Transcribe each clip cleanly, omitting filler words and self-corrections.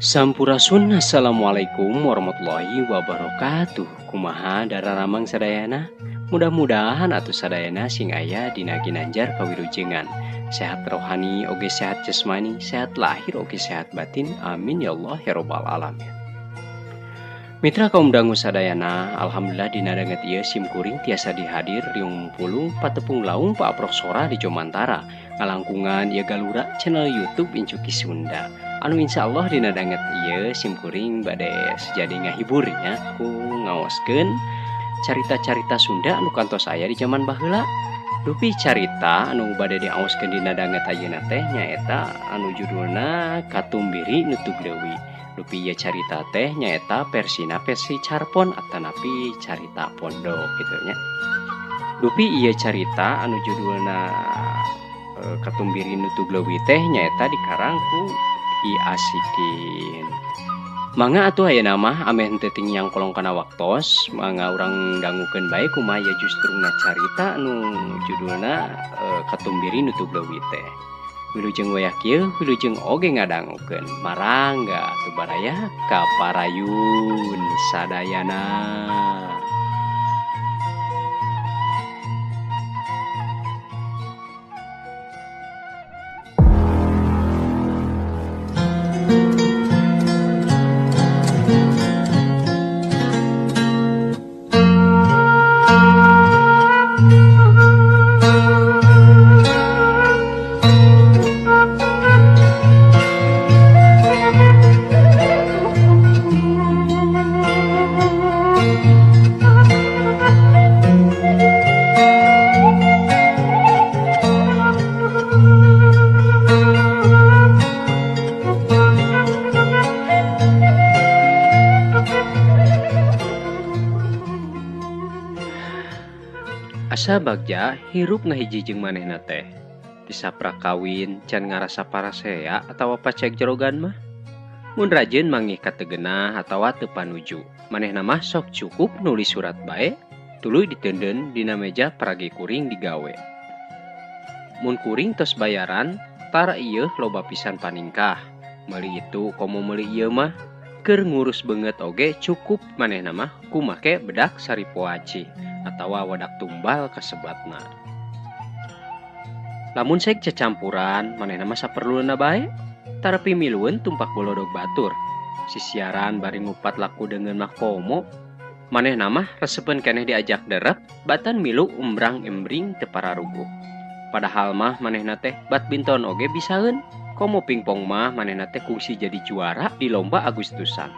Sampurasun, assalamualaikum warahmatullahi wabarakatuh. Kumaha dararamang sadayana? Mudah-mudahan atuh sadayana sing aya dina ginanjar kawilujengan, sehat rohani oge sehat jasmani, sehat lahir oge sehat batin. Amin ya Allah ya robbal alamin. Mitra kaum dangu sadayana, alhamdulillah dina danget ieu sim kuring tiasa dihadir riung pulung patepung laung paaprok sora di Jomantara ngalangkungan ieu galura channel YouTube Incuki Sunda. Anu insya Allah dina danget ieu sim kuring bade sejadi ngahibur nya ku ngaoskeun carita-carita Sunda anu kantos aya di zaman baheula. Dupi carita anu bade diaoskeun dina danget ayeuna teh nyaeta anu judulna Katumbiri Nutug Leuwi. Dupi ieu carita teh nyaeta versina versi carpon atanapi carita pondok gitu nya. Dupi ieu carita anu judulna Katumbiri Nutug Leuwi teh nyaeta dikarang ku I Asikin. Mangga atuh ayeuna mah ameh henteu tingnyang kolong kana waktos, mangga urang dangukeun bae kumaha ieu justruna carita anu judulna Katumbiri Nutug Leuwi teh. Wilujeng wayah kieu, wilujeng oge ngadangukeun. Marangga atuh baraya kaparayun sadayana. Asa bagja hirup ngahiji jeung manehna teh. Tisaprak kawin can ngarasa parasea atawa pacek jerogan mah. Mun rajin mangih kategenah atawa teu panuju. Manehna mah sok cukup nulis surat bae, tuluy diteundeun dina meja paragi kuring digawe. Mun kuring tos bayaran, tara ieu loba pisan paningkah. Meuli itu komo meuli ieu mah, keur ngurus beungeut oge cukup manehna mah kumake bedak saripoaci atawa wadak tumbal kasebatna. Lamun sek cecampuran manehna mah saperluna bae, tara pimilueun tumpak bolodog batur. Sisiaran bari ngupat laku deungeun mah komo, manehna mah resepeun keneh diajak derep, batan milu umbrang-embring teu pararuguh. Padahal mah manehna teh badminton oge bisaeun, komo pingpong mah manehna teh kungsi jadi juara di lomba Agustusan.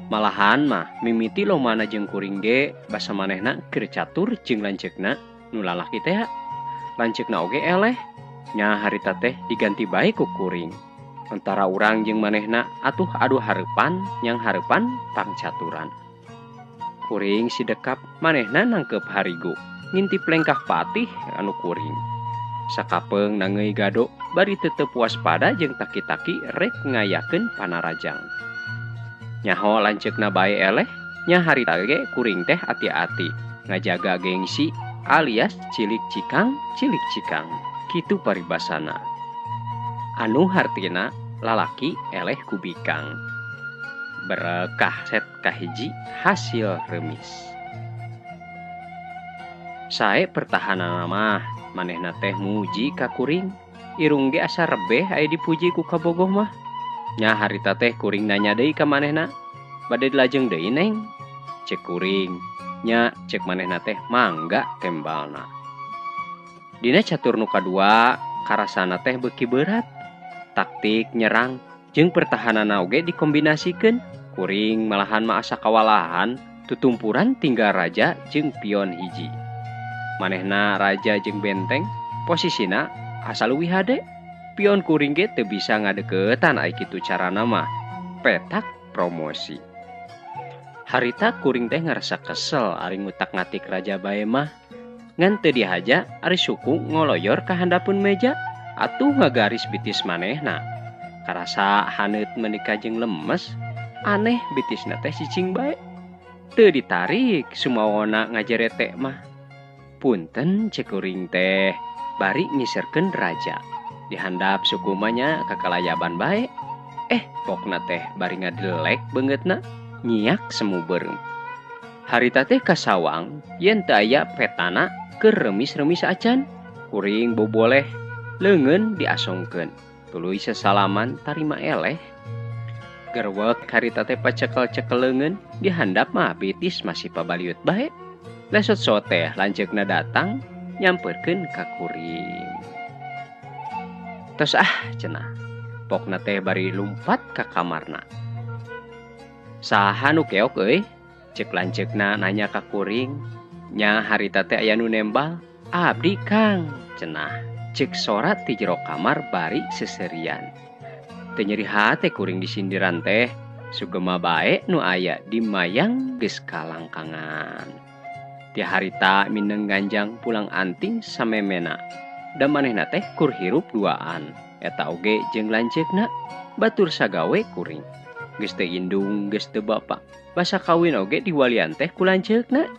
Malahan mah mimiti lomana jeung kuring ge basa manehna keur catur jeung lanceukna nu lalaki teh. Lanceukna oge eleh nya harita teh diganti bae ku kuring. Antara urang jeung manehna atuh adu hareupan yang hareupan pangcaturan. Kuring si dekap manehna nangkep harigu ngintip lengkah patih anu kuring. Sakapeung nangeui gado bari tetep waspada jeung taki-taki rek ngayakeun panarajang. Nyaho lanceukna bae eleh, nya harita ge kuring teh ati-ati ngajaga gengsi alias cilik cikang cilik cikang kitu paribasana. Anu hartina lalaki eleh kubikang. Berekah set kahiji hasil remis. Sae pertahanan mah manehna teh muji ka kuring, irung ge asa rebeh aya dipuji ku kabogoh mah. Nya harita teh kuring nanya deui ka manehna, bade dilajeng deui neng? Cek kuring, nya cek manehna teh mangga tembalna. Dina catur nu kadua karasana teh beuki berat. Taktik nyerang jeung pertahananna oge dikombinasikeun. Kuring malahan mah asa kawalahan, tutumpuran tinggal raja jeung pion hiji. Manehna raja jeung benteng, posisina asa leuwih hade. Pion kuring ge teu bisa ngadeukeutan ai kitu carana mah. Petak promosi. Harita kuring teh ngarasa kesel ari ngutak-ngatik raja bae mah. Ngan teu dihaja ari suku ngoloyor ka handapeun meja atuh ngagaris bitis manehna. Karasa haneut meuni jeung lemes, aneh bitisna teh cicing bae. Teu ditarik sumawona ngajerete mah. Punten cek kuring teh bari nyiserkeun raja. Dihandap sukumanya kakalayaban bae. Pokna teh bari ngadelek beungeutna nyiak semu beureum. Harita teh kasawang yen teu aya petana keur remis-remis acan. Kuring boboleh leungeun diasongkeun. Tuluy sesalaman tarima eleh. Gerwek harita teh pacekel-cekel leungeun dihandap mah bitis masih pabaliut bae. Lesot soteh lanceukna datang nyamperkeun ka kuring. Tos ah cenah. Pokna teh bari lumpat ka kamarna. Saha nu keok euy? Ceuk lanceukna nanya ka kuring. Nya harita teh aya nu nembal. Abdi Kang cenah. Ceuk sora ti jero kamar bari seserian. Teu nyeri hate kuring disindiran teh. Sugema bae nu aya di mayang geus kalangkangan. Ti harita mineng ganjang pulang anting samemena. Da manehna teh kur hirup duaan. Eta oge jeung lanceukna batur sagawe kuring. Geus teu indung geus teu bapa. Basa kawin oge diwalian teh ku lanceukna.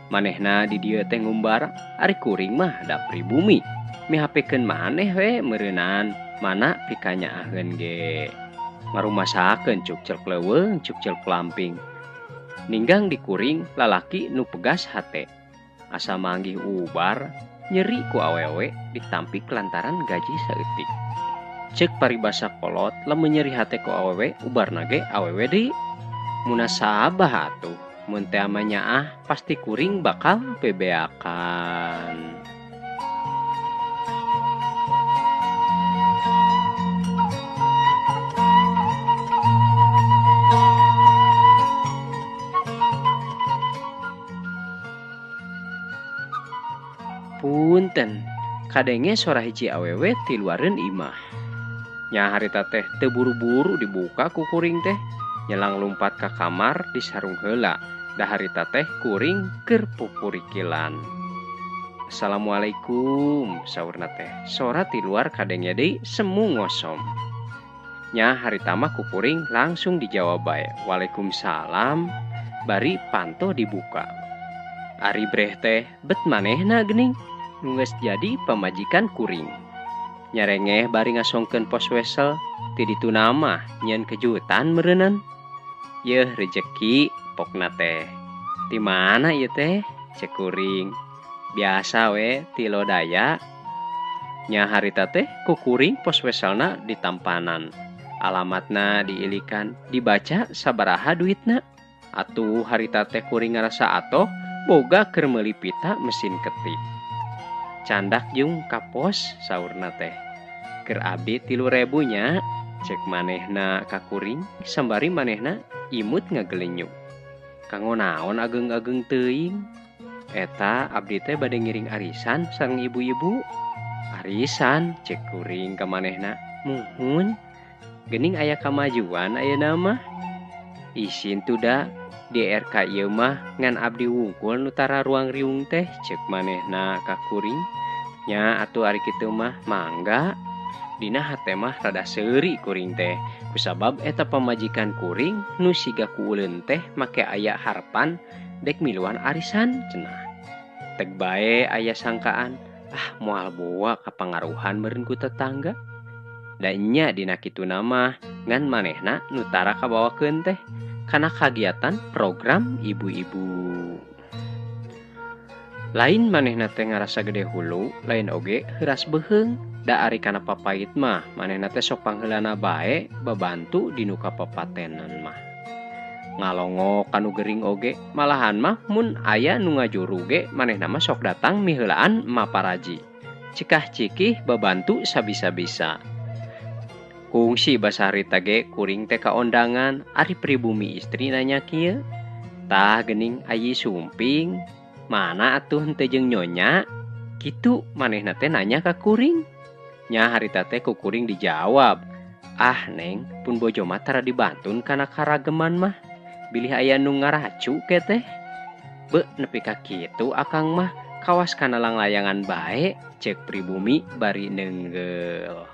Manehna di dieu teh ngumbara, ari kuring mah da pribumi. Mihapekeun maneh we meureunan mana pikanyaaheun ge. Ngarumasakeun cuk celk leuweung cuk celk lamping. Ninggang di kuring lalaki nu pegas hate. Asa manggih ubar nyeri ku awewe ditampik lantaran gaji saeutik. Ceuk paribasa kolot lamun nyeri hate ku awewe ubarna ge awewe deui. Munasabah atuh mun teh nyaah pasti kuring bakal bebeakan. Punten kadenge sora hiji awewe ti luareun imah. Nya harita teh teu buru-buru dibuka ku kuring teh. Nyelang lumpat ka kamar disarung heula. Da harita teh kuring keur pupurikilan. Assalamualaikum saurna teh. Sora ti luar kadenge deui semu ngosom. Nya harita mah ku kuring langsung dijawab bae. Waalaikumsalam bari panto dibuka. Ari breh teh bet manehna geuning nu geus jadi pamajikan kuring. Nyarengeh bari ngasongkeun pos wesel ti ditu mah nyeun kejutan meureunnan. Yeuh rejeki pokna teh. Ti mana ieu teh? Ceuk kuring. Biasa we ti lodaya. Nya harita teh ku kuring pos weselna ditampanan. Alamatna diilikan, dibaca sabaraha duitna. Atuh harita teh kuring ngarasa atoh boga keur meuli pita mesin ketik. Candak jeung ka pos saurna teh. Keur abdi 3.000 nya. Cek manehna ka kuring sambari manehna imut ngagelenyuk. Kanggo naon ageng-ageng teuing? Eta abdi teh bade ngiring arisan sareng ibu-ibu. Arisan cek kuring ka manehna. Muhun geuning aya kamajuan ayeuna mah. Isin tuda di RK ieu mah ngan abdi wungkul nu tara ruang riung teh cek manehna ka kuring. Nya atuh ari kitu mah mangga. Dina hate mah rada seuri kuring teh kusabab eta pamajikan kuring nu siga ku uleun teh make aya harapan dek miluan arisan cenah. Teg bae aya sangkaan ah moal boa kapangaruhan meureun ku tetangga. Da nya dina kituna mah ngan manehna nu tara kabawakeun teh kana kagiatan program ibu-ibu. Lain manehna teh ngarasa gede hulu, lain oge heuras beuheung. Da ari kana papait mah manehna teh sok pangheulana bae babantu dinu kapapatenan mah. Ngalongo kanu gering oge, malahan mah mun aya nu ngajuru ge manehna mah sok datang miheulaan maparaji. Cikah cikih babantu sabisa-bisa. Kungsi basa harita ge kuring teh kaondangan ari pribumi istri nanya kieu. Tah geuning ayi sumping, mana atuh henteu jeung nyonya? Kitu manehna teh nanya ka kuring. Nya harita teh ku kuring dijawab. Ah neng, pun bojo mah tara dibantun kana karageman mah. Bilih aya nu ngaracu ke teh. Be nepi ka kitu akang mah kawas kana langlayangan bae cek pribumi bari neunggeuh.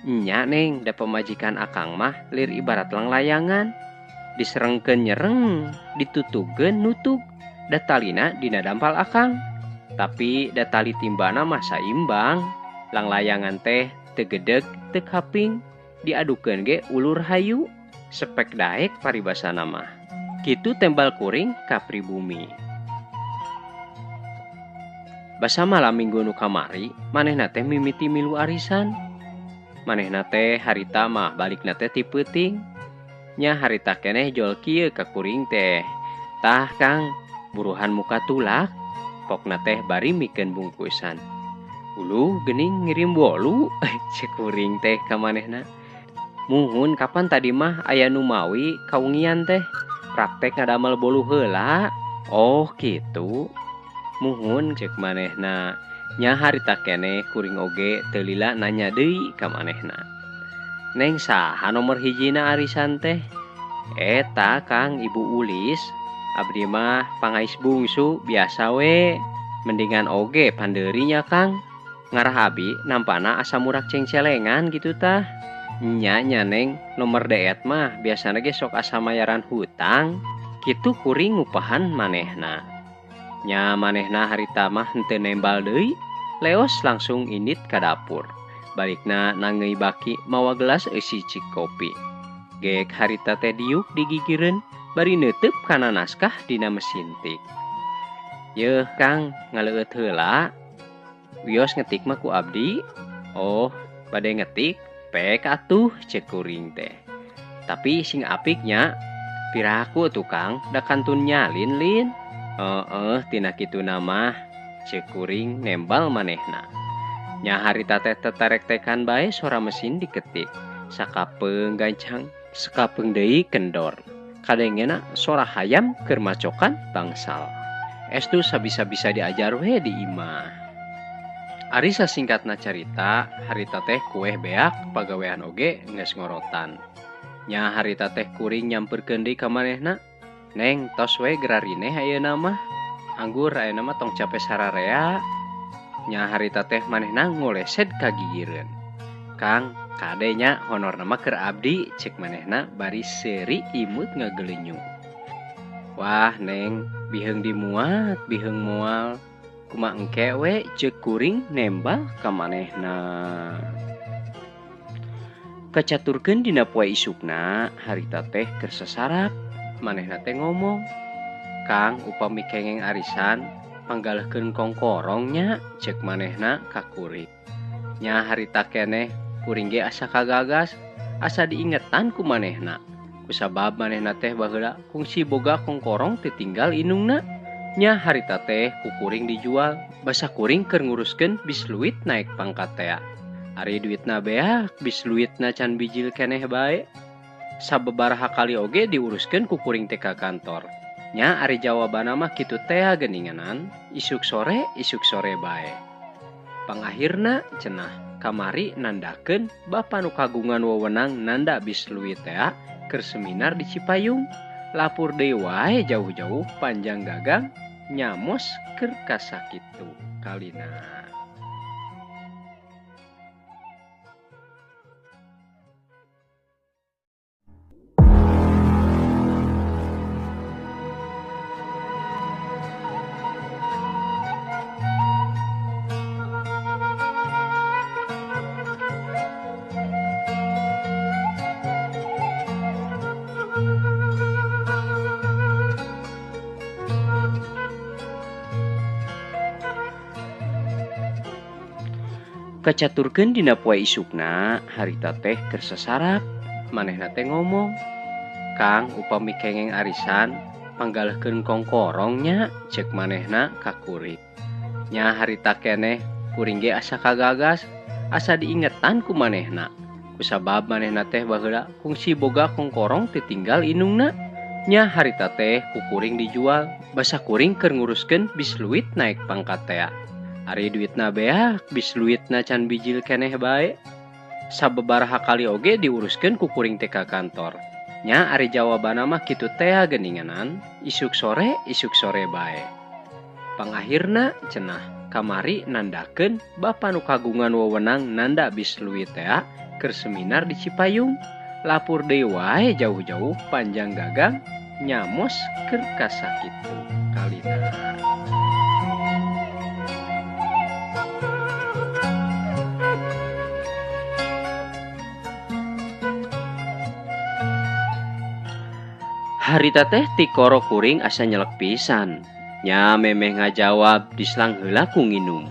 Nya neng, da pamajikan akang mah lir ibarat langlayangan. Diserengkeun nyereng, ditutugeun nutug. Da talina dina dampal akang. Tapi da tali timbana mah saimbang. Langlayangan teh teu gedeg teu kaping, Diadukeun ge ulur hayu. Sepek daek paribasana mah. Kitu tembal kuring ka pribumi. Basa malam minggu nu kamari manehna teh mimiti milu arisan. Manehna teh harita mah balikna teh ti peuting. Nya harita keneh jol kieu ka kuring teh. Tah Kang, buruhan muka tulak. Pokna teh bari mikeun bungkusan. Uluh geuning ngirim bolu ceuk kuring teh ka manehna. Muhun kapan tadi mah aya nu mawi kawengian teh. Praktek ngadamel bolu heula. Oh kitu. Muhun ceuk manehna. Nya harita keneh kuring oge teu lila nanya deui ka manehna. Neng saha nomor hijina arisan teh? Eta Kang Ibu Ulis. Abdi mah pangais bungsu biasa we. Mendingan oge pandeurinya Kang. Ngarah abi nampana asa murak cengcelengan gitu tah. Nya nya Neng, nomor deet mah biasana ge sok asa mayaran hutang. Kitu kuring ngupahan manehna. Nya manehna harita mah henteu nembal deui. Leos langsung indit ka dapur. Balikna nangeui baki mawa gelas eusi cik kopi. Gek harita teh diuk digigireun bari neuteub kana naskah dina mesin tik. Yeuh Kang, ngaleueut heula. Wios ngetik mah ku abdi. Oh, bade ngetik pek atuh ceuk kuring teh. Tapi sing apiknya piraku tuh Kang, da kantun nyalin lin. Heeh, tina kituna mah ceuk kuring nembal manehna. Nya harita teh tetarek-tekan bae sora mesin diketik. Sakapeung gancang, sakapeung deui kendor. Kadengena sora hayam keur macokan bangsal. Estu sabisa-bisa diajar we di imah. Ari sasingkatna carita, harita teh kueh beak pagawean oge geus ngorotan. Nya harita teh kuring nyamperkeun deui ka manehna. Neng, tos we gerarineh ayeuna mah. Anggur ayeuna mah tong cape sararea. Nya harita teh manehna ngolesed ka gigireun. Kang, kade nya honorna mah keur abdi ceuk manehna bari seuri imut ngagelenyu. Wah, Neng, biheung dimuat, biheung moal. Kumaha engke we ceuk kuring nembal ka manehna. Kacaturkeun dina poe isukna, harita teh keur sasarap. Manehna teh ngomong, Kang, upami kengeng arisan panggalehkeun kongkorong nya ceuk manehna ka kuring. Nya harita keneh kuring ge asa kagagas, asa diingetan ku manehna. Kusabab manehna teh baheula kungsi boga kongkorong titinggal inungna. Nya harita teh ku kuring dijual, basa kuring keur nguruskeun bisluit naik pangkat tea. Ari duitna beak, bisluitna can bijil keneh bae. Sababaraha kali oge diuruskeun ku kuring teh ka kantor. Nya ari jawabanna mah kitu tea geuninganan, isuk sore bae. Pangahirna cenah kamari nandakeun bapa nu kagungan wewenang nanda bisluit tea keur seminar di Cipayung. Lapur deui wae jauh-jauh panjang gagang nyamos keur kasakitu kalina. Kacaturkeun dina poe isukna, harita teh keur sasarap. Manehna teh ngomong, Kang, upami kengeng arisan panggalehkeun kongkorong nya ceuk manehna ka kuring. Nya harita keneh kuring ge asa kagagas, asa diingetan ku manehna. Kusabab manehna teh baheula kungsi boga kongkorong titinggal inungna. Nya harita teh ku kuring dijual, basa kuring keur nguruskeun bisluit naik pangkat tea. Ari duitna beak, bisluitna can bijil keneh bae. Sababaraha kali oge diuruskeun ku kuring teh ka kantor. Nya ari jawabanna mah kitu tea geuninganan, isuk sore bae. Pangahirna cenah kamari nandakeun bapa nu kagungan wewenang nanda bisluit tea keur seminar di Cipayung. Lapur deui wae jauh-jauh panjang gagang nyamos keur kasakitu kalina. Harita teh tikoro kuring asa nyelek pisan. Nya memeh ngajawab dislang heula ku nginum.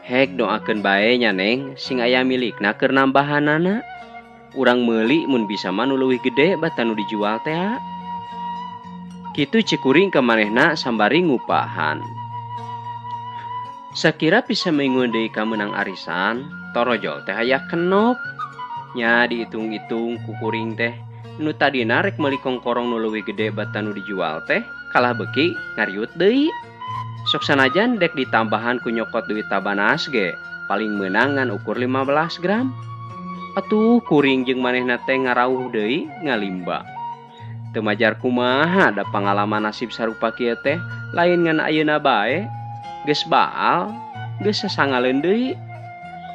Hek doakeun bae nya Neng sing aya milikna keur nambahanana. Urang meuli mun bisa mah nu leuwih gede batan nu dijual teh. Kitu cek kuring ka manehna sambari ngupahan. Sakira bisa mingguan deui ka meunang arisan, torojol teh aya kenop. Nya diitung-itung ku kuring teh nu tadina rek meuli kongkorong nu leuwih gede batan nu dijual teh kalah beuki ngariut deui. Sok sanajan dek ditambahan ku nyokot duit tabanas ge paling meunang ngan ukur 15 gram. Atuh kuring jeung manehna teh ngarauh deui ngalimba. Teu majar kumaha da pangalaman nasib sarupa kieu teh lain ngan ayeuna bae. Geus baal, geus sasangaleun deui.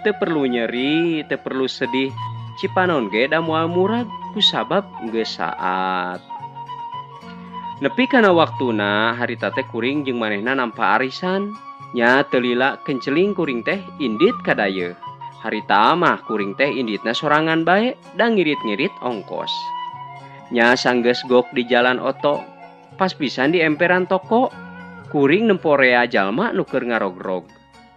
Teu perlu nyeri, teu perlu sedih. Cipanon ge da moal murag kusabab geus saat. Nepi kana waktuna harita teh kuring jeung manehna nampa arisan. Nya teu lila kenceling kuring teh indit ka dayeuh. Harita mah kuring teh inditna sorangan bae da ngirit-ngirit ongkos. Nya sanggeus gok di jalan oto, pas pisan di emperan toko, kuring nemporea jalma nu keur ngarogrog.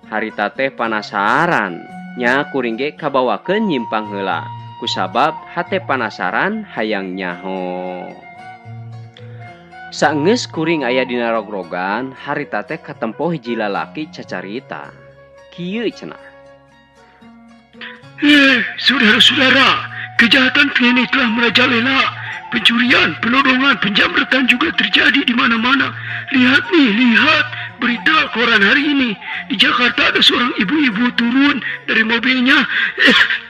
Harita teh panasaran, nya kuring ge kabawakeun nyimpang heula. Kusabab hate panasaran hayang nyaho. Saenggeus kuring aya dina rogrogan, harita teh katempo hiji lalaki cacarita. Kieu cenah. Saudara-saudara, kejahatan kini telah merajalela. Pencurian, penodongan, penjamretan juga terjadi di mana-mana. Lihat nih, lihat berita koran hari ini. Di Jakarta ada seorang ibu-ibu turun dari mobilnya.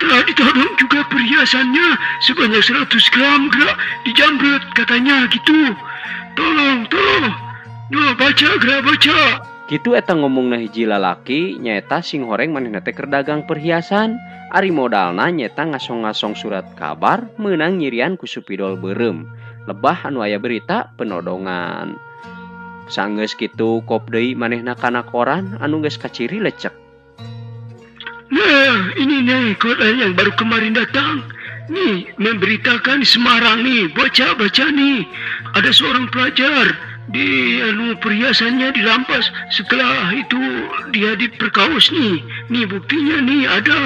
Telah ditodong juga perhiasannya sebanyak 100 gram gerak dijamret katanya gitu. Tolong, tolong. Nah, baca, gerak baca. Kitu eta ngomongna hiji lalaki nyaeta sing horeng manehna teh keur dagang perhiasan. Ari modalna nyaeta ngasong-ngasong surat kabar meunang nyirian ku supidol beureum. Lebah anu aya berita penodongan. Sanggeus kitu kop deui manehna kana koran anu geus kaciri lecek. Nah, ini nih koran yang baru kemarin datang. Nih, memberitakan di Semarang nih, baca-baca nih. Ada seorang pelajar di anu perhiasannya dirampas, setelah itu dia diperkaos nih. Nih buktinya nih ada.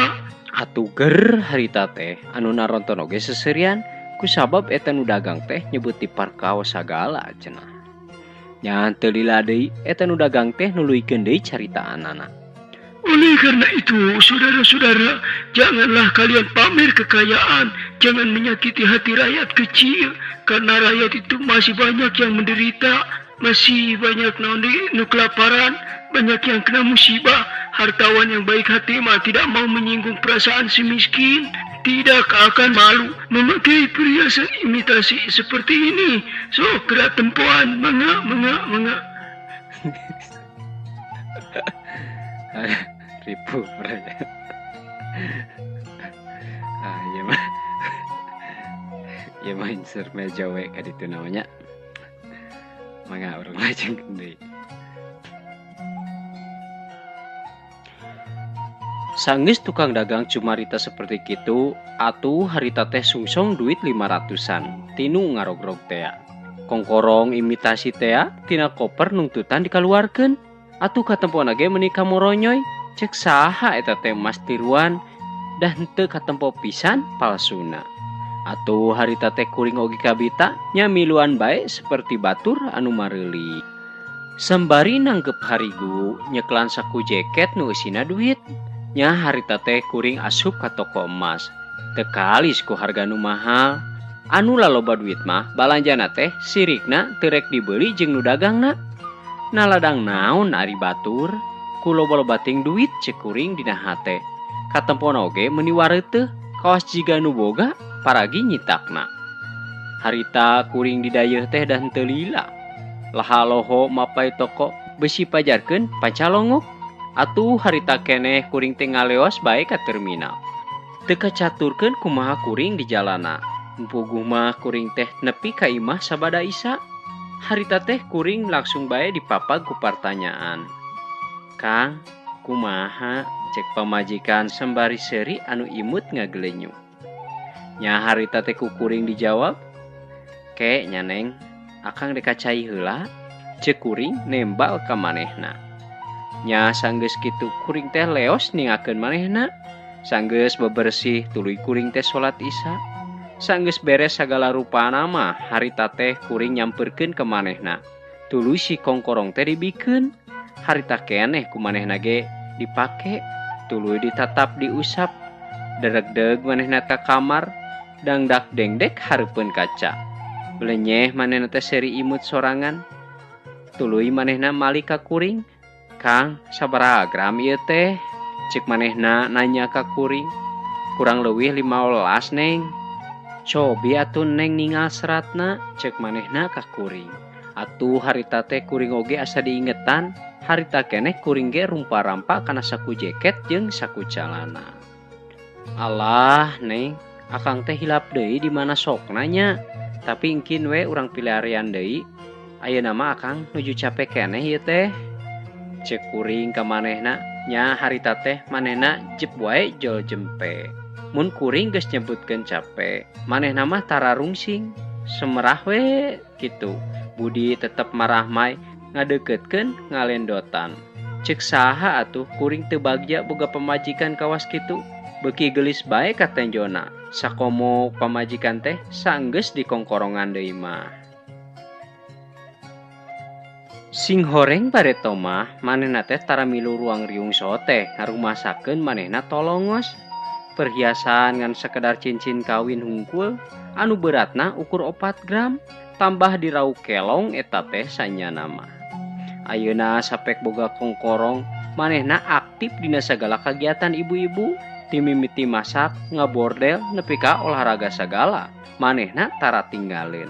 Atuh ger harita teh anu naronton oge seserian kusabab eta nu dagang teh nyebut diparkaos sagala cenah. Nya teu lila deui eta nu dagang teh nuluykeun deui caritaanana. Oleh karena itu, saudara-saudara, janganlah kalian pamer kekayaan, jangan menyakiti hati rakyat kecil, karena rakyat itu masih banyak yang menderita, masih banyak nu kelaparan, banyak yang kena musibah. Hartawan yang baik hati mah tidak mau menyinggung perasaan si miskin, tidak akan malu memakai perhiasan imitasi seperti ini. So, gerak tempoan, manga, manga, manga. Ribu ah iya mah iya mah insert meja we ka ditu namanya mangga urang lajeng deui. Sanggeus tukang dagang cumarita seperti kitu, atuh harita teh sungsong duit 500-an tinu ngarogrog tea. Kongkorong imitasi tea tina koper nungtutan dikaluarkeun. Atuh katempona ge meuni kamoronyoy, cek saha eta teh mas tiruan dah henteu katempo pisan palsuna. Atuh harita teh kuring oge kabita nya miluan bae seperti batur anu mareuli. Sembari nanggep harigu nyeklan saku jaket nu eusina duit. Nya harita teh kuring asup ka toko emas. Teu kalis ku harga nu mahal. Anu laloba duit mah balanjana teh sirikna teu rek dibeuli jeung nu dagangna. Naladang naon ari batur ku loba-loba ting duit cek kuring dina hate. Katempona oge meuni wareuteuh kawas jiga nu boga paragi nyitakna. Harita kuring di dayeuh teh dah henteu lila. Laha loho mapai toko besi pajarkeun pancalongok. Atuh harita keneh kuring teh ngaleos bae ka terminal. Teu kacaturkeun kumaha kuring di jalana. Puguh mah kuring teh nepi ka imah sabada isa. Harita teh kuring langsung bae dipapag ku partanyaan. Kang, kumaha? Cek pamajikan sembari seuri anu imut ngagelenyu. Nya harita teh ku kuring dijawab, Ke nya Neng, akang dek ka cai heula. Ceuk kuring nembal ka manehna. Nya sanggeus kitu kuring teh leos ningakeun manehna. Sanggeus bebersih tuluy kuring teh salat Isya. Sanggeus beres sagala rupana mah harita teh kuring nyamperkeun ka manehna. Tuluy si kongkorong teh dibikeun. Harita keneh ku manehna ge dipake, tuluy ditatap diusap. Deregdeg manehna ka kamar, dangdak dengdek hareupeun kaca. Belenyeh manehna teh seri imut sorangan. Tuluy manehna malik ka kuring. Kang, sabaraha gram ieu teh? Cek manehna nanya ka kuring. Kurang leuwih 15, Neng. Cobi atuh Neng ningal seratna, cek manehna ka kuring. Atuh harita teh kuring oge asa diingetan, harita keneh kuring ge rumpa-rampa kana saku jaket jeung saku calana. Alah, Neng, akang teh hilap deui di mana sokna nya. Tapi engkin we urang pilarian deui. Ayeuna mah akang nuju capek keneh ieu teh. Cek kuring ka manehna, nya harita teh manehna jep wae jol jempe. Mun kuring geus nyebutkeun capek, manehna mah tara rungsing, semerah we kitu. Budi tetep marahmai ngadeukeutkeun ngalendotan. Cek saha atuh kuring teu bagja boga pamajikan kawas kitu. Beuki geulis bae katenjona. Sakomo pamajikan teh sanggeus dikongkorongan deui mah. Sing horeng bareto mah manehna teh tara milu ruang riung sote ngarumasakeun manehna tolongos. Perhiasan ngan sekedar cincin kawin hungkul anu beratna ukur 4 gram tambah dirau kelong eta teh sanyana mah. Ayeuna sapek boga kongkorong manehna aktif dina sagala kagiatan ibu-ibu, timimiti masak, ngabordel nepi ka olahraga sagala manehna tara tinggalin.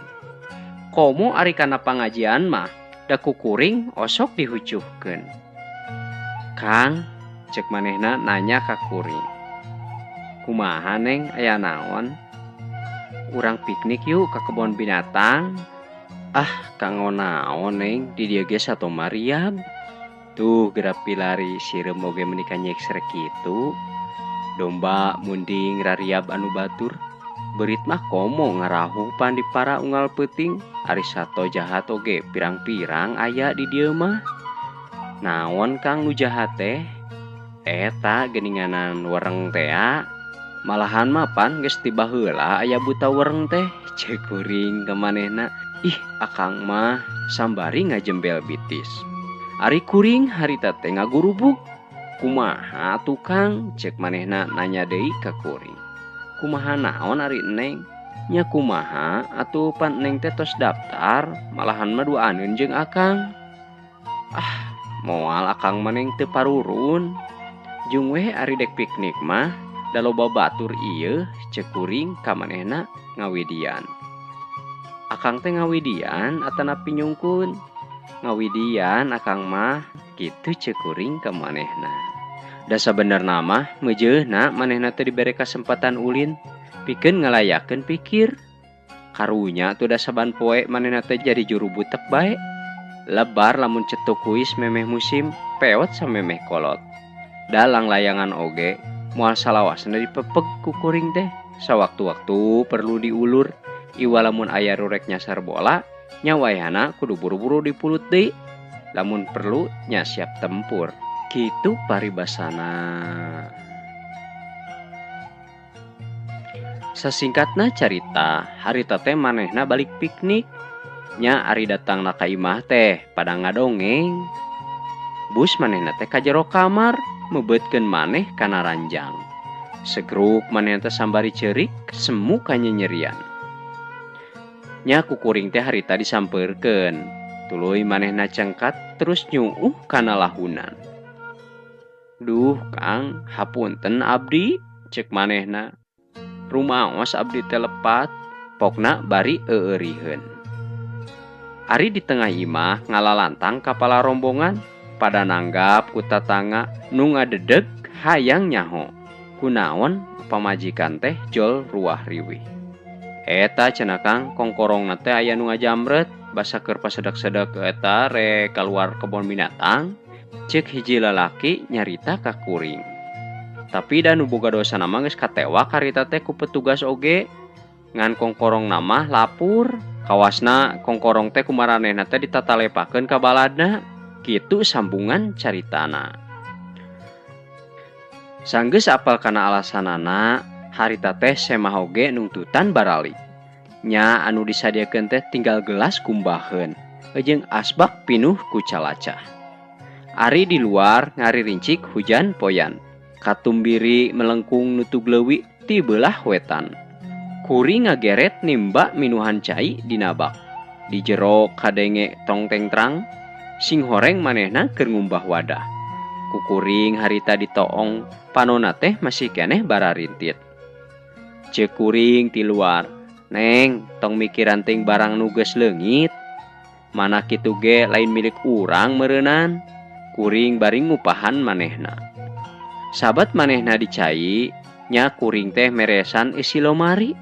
Komo ari kana pangajian mah da kukuring osok dihucuhkeun. Kang, cek manehna nanya ka kuring. Kumaha Neng, aya naon? Urang piknik yuk ka kebon binatang. Ah, kanggo naon Neng, di dieu ge sato mariab. Tuh geura pilari sireum oge meuni kanyeksrek kitu. Domba munding rariab anu batur. Beurit mah komo ngarahuh pan di para unggal peuting. Ari sato jahat oge pirang-pirang aya di dieu mah. Naon Kang nu jahat teh? Eta geuninganan wereng tea. Malahan mah pan geus ti baheula aya buta wereng teh. Ceuk kuring ka manehna. Ih, akang mah sambari ngajembel bitis. Ari kuring harita teh ngagurubug. Kumaha tukang? Cek manehna nanya deui ka kuring. Kumaha naon ari Neng? Nya kumaha atuh pan Neng teh tos daftar, malahan mah duaneun jeung akang. Ah, moal akang mah Neng teu parurun. Jeung weh ari dek piknik mah da loba batur ieu, ceuk kuring ka manehna ngawidian. Akang teh ngawidian atanapi nyungkun? Ngawidian akang mah, kitu ceuk kuring ka manehna. Da sabenerna mah meujeuna manehna teh dibere kasempatan ulin pikeun ngalayakeun pikir. Karunya atuh da saban poe manehna teh jadi juru butek bae. Lebar lamun cetuk kuis memeh musim, peot samemeh kolot. Da langlayangan oge moal salawasna dipepeg ku kuring teh. Sawaktu-waktu perlu diulur. Iwa lamun aya rurek nyasar bola, nya wayahna kudu buru-buru dipulut deui. Lamun perlu nya siap tempur. Kitu paribasana. Sasingkatna carita, harita teh manehna balik piknik. Nya ari datangna ka imah teh pada ngadongeng. Bus manehna teh ka jero kamar, meubeutkeun maneh kana ranjang. Segruk manehna teh sambari ceurik, semu kanyenyerian. Nya kukuring teh harita disampeurkeun. Tuluy manehna cengkat terus nyuuh kana lahunan. Duh Kang, hapunten abdi, cek manehna. Rumaos abdi teh lepat, pokna bari eueuriheun. Ari di tengah imah ngalalantang kapala rombongan, pada nanggap ku tatangga nu ngadedeg hayang nyaho. Kunaon pamajikan teh jol ruah riwih. Eta cenah Kang, kongkorongna teh aya nu ngajamret, basa keur pasedek-sedek eta rek kaluar kebon binatang. Cek hiji lalaki nyarita ka kuring. Tapi da nu boga dosa mah geus katewak harita teh ku petugas oge. Ngan kongkorong mah lapur Kawasna kongkorong teh kumaranehna teh ditatalepakeun ka baladna. Kitu sambungan caritana. Sanggeus apal kana alasanana, harita teh semah oge nungtutan baralik. Nya anu disadiakeun teh tinggal gelas kumbaheun, jeung asbak pinuh ku calacah. Ari di luar ngaririncik hujan poyan. Katumbiri melengkung nutug leuwi ti beulah wetan. Kuring ngageret nimba minuhan cai dina bak. Di jero kadenge tongteng trang, sing horeng manehna keur ngumbah wadah. Kukuring harita ditoong, panona teh masih keneh bararintit. Ceuk kuring ti luar, "Neng, tong mikiran ting barang nu geus leungit. Mana kitu ge lain milik urang meureunan." Kuring bari ngupahan manehna. Sabat manehna dicai, nya kuring teh meresan isi lomari.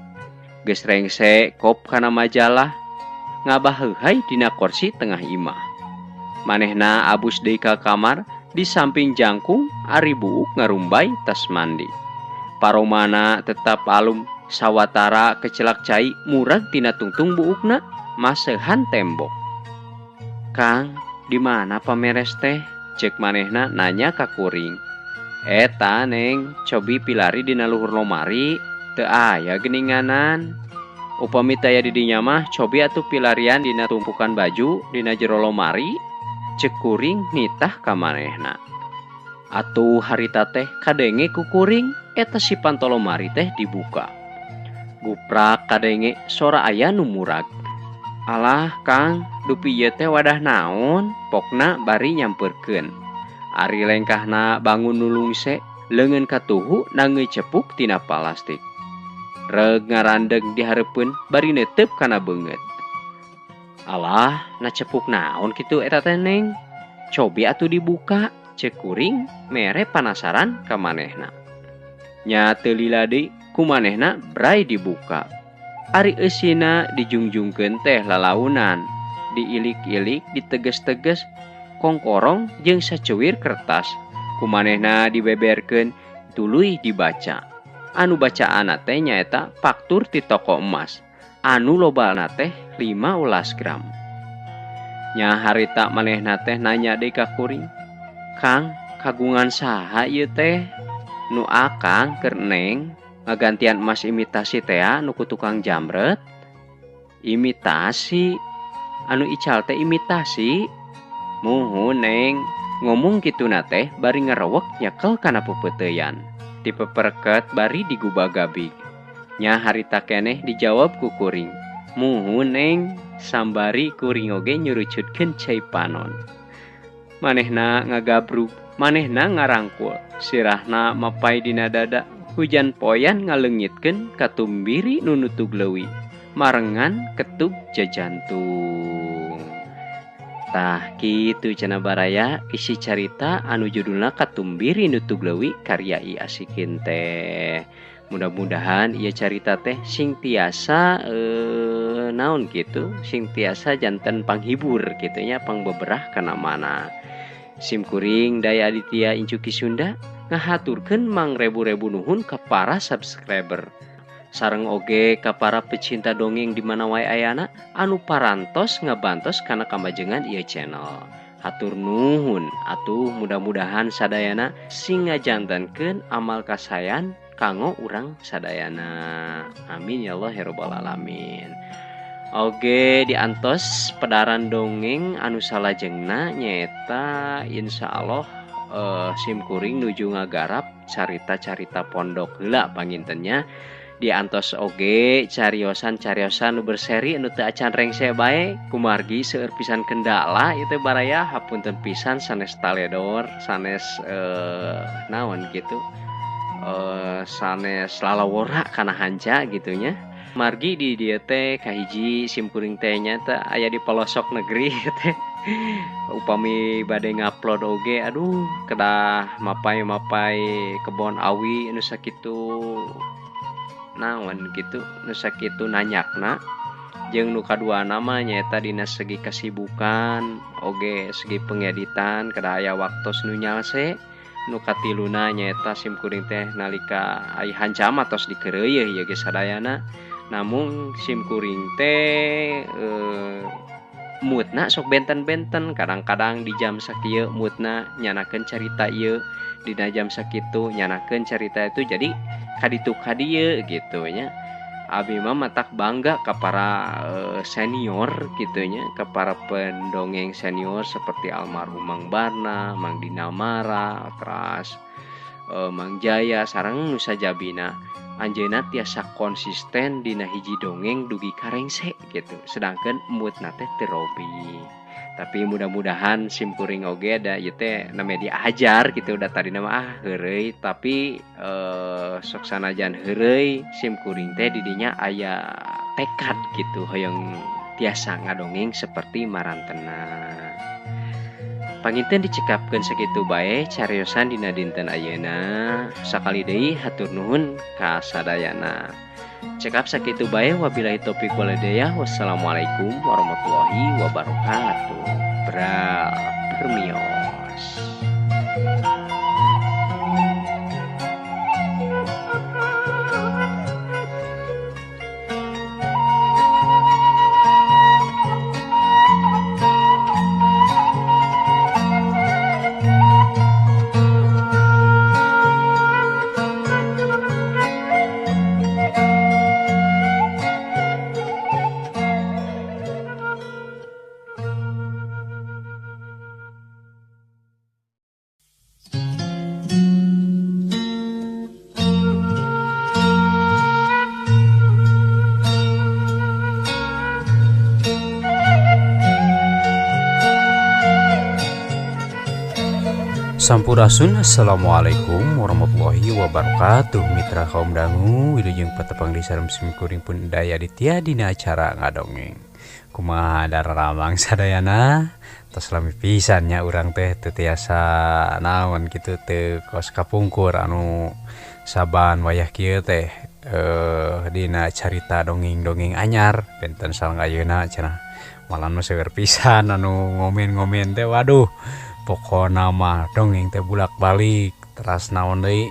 Geus rengse kop kana majalah, ngabaheuhai dina kursi tengah imah. Manehna abus deui ka kamar, di samping jangkung ari buuk ngarumbay tas mandi. Paromana tetap alum, sawatara kecelak cai murag tina tungtung buukna maseuhan tembok. "Kang, di mana pameres teh?" Cek manehna nanya ka kuring. "Eta neng, cobi pilari dina luhur lomari, teu aya geuninganan. Upami taya di dinya mah cobi atuh pilarian dina tumpukan baju dina jero lomari." Cek kuring nitah ka manehna. Atuh harita teh kadenge ku kuring eta si panto lomari teh dibuka. Guprak kadenge sora aya nu murag. "Alah Kang, dupi ieu teh wadah naon?" Pokna bari nyampeurkeun. Ari lengkahna bangun nulungse, leungeun katuhu nangeui cepuk tina palastik. Reug ngarandeg di hareupeun bari neuteup kana beungeut. "Alah, na cepuk naon kitu eta teh neng? Cobi atuh dibuka," cek kuring mere panasaran ka manehna. Nya teu lila deui ku manehna bray dibuka. Ari eusina dijungjungkeun teh lalaunan, diilik-ilik, diteges-teges, kongkorong jeung sacuwir kertas. Ku manehna dibeberkeun tuluy dibaca. Anu bacaanna teh nyaeta faktur ti toko emas. Anu lobana teh 15 gram. Nya harita manehna teh nanya deui ka kuring, "Kang, kagungan saha ieu teh?" "Nu akang keur neng ngagantian emas imitasi tea nu ku tukang jamret." "Imitasi? Anu ical teh imitasi?" "Muhun neng." Ngomong kituna teh bari ngerewek nyekel kana pepeuteuyan. Dipeperket bari digubagabig. Nya harita keneh dijawab ku kuring, "Muhun neng." Sambari kuring oge nyurucutkeun cai panon. Manehna ngagabrug, manehna ngarangkul, sirahna mapai dina dada, hujan poyan ngaleungitkeun katumbiri nu nutug leuwi, marengan ketug jajantung. Tah kitu cenah baraya isi carita anu judulna Katumbiri Nutug Leuwi karya I Asikin teh. Mudah-mudahan ieu carita teh sing tiasa naon kitu, sing tiasa janten panghibur kitu nya, pangbeberah kana mana. Sim kuring Daya Aditya Incuki Sunda ngahaturkeun mangrebu-rebu nuhun ka para subscriber. Sareng oge ka para pecinta dongeng di mana wae ayana anu parantos ngabantos kana kamajengan ieu channel. Hatur nuhun atuh mudah-mudahan sadayana sing ngajantenkeun amal kasayan kanggo urang sadayana. Amin ya Allah ya rabbal alamin. Oge diantos pedaran dongeng anu salajengna nyaeta insyaallah sim kuring nuju ngagarap carita-carita pondok heula pangintennya. Diantos oge cariosan-cariosan nu berseri nu teu acan rengse bae kumargi seueur pisan kendala ieu teh baraya, hapunten pisan sanes taledor, sanes naon kitu, sanes lalawora kana hanca gitu nya. Margi di dieu teh kahiji sim kuring teh nya teh aya di pelosok negeri teh. Upami bade ngupload oge aduh kedah mapai-mapai kebon awi nu sakitu naon gitu, nu sakitu nanyakna. Jeung nu kaduana mah nyaeta dina segi kasibukan oge segi pengeditan kedah aya waktos nu nyalse. Nu katiluna nyaeta sim kuring teh nalika ai hanca mah tos dikeureuyeun ieu ge sadayana. Namun simkuring teh moodna sok benten-benten, kadang-kadang di jam sakieu moodna nyanakeun carita ieu, dina jam sakitu nyanakeun carita itu, jadi kaditu kadieu gitu nya. Abi mah matak bangga ka para senior gitu nya, ka para pendongeng senior seperti almarhum Mang Barna, Mang Dinamara, teras Mang Jaya sareng nu sajabina. Anjeunna tiasa konsisten dina hiji dongeng dugi ka rengse gitu, sedangkan moodna teh teu robih. Tapi mudah-mudahan simkuring oge da ieu teh namanya diajar gitu, da tadina mah heureuy, tapi sok sanajan heureuy simkuring teh didinya aya tekad gitu hoyong tiasa ngadongeng seperti marantena. Panginten dicekapkeun sakitu bae cariosan dina dinten ayeuna. Sakali deui hatur nuhun ka sadayana. Cekap sakitu bae, wabillahi taufik wal hidayah. Wassalamualaikum warahmatullahi wabarakatuh. Bra permios. Sampurasun, assalamualaikum warahmatullahi wabarakatuh. Mitra kaum dangu wilujeng patepang di sareng simkuring pun daya ditya dina acara ngadongeng. Kumaha dararamang sadayana, tos lami pisan nya urang teh teu tiasa naon kitu teu kos kapungkur anu saban wayah kieu teh dina carita dongeng-dongeng anyar benten sareng ayeuna cenah. Malan mah seueur pisan anu ngomen-ngomen teh, waduh. Pokona mah dongeng teh bulak-balik teras naon deui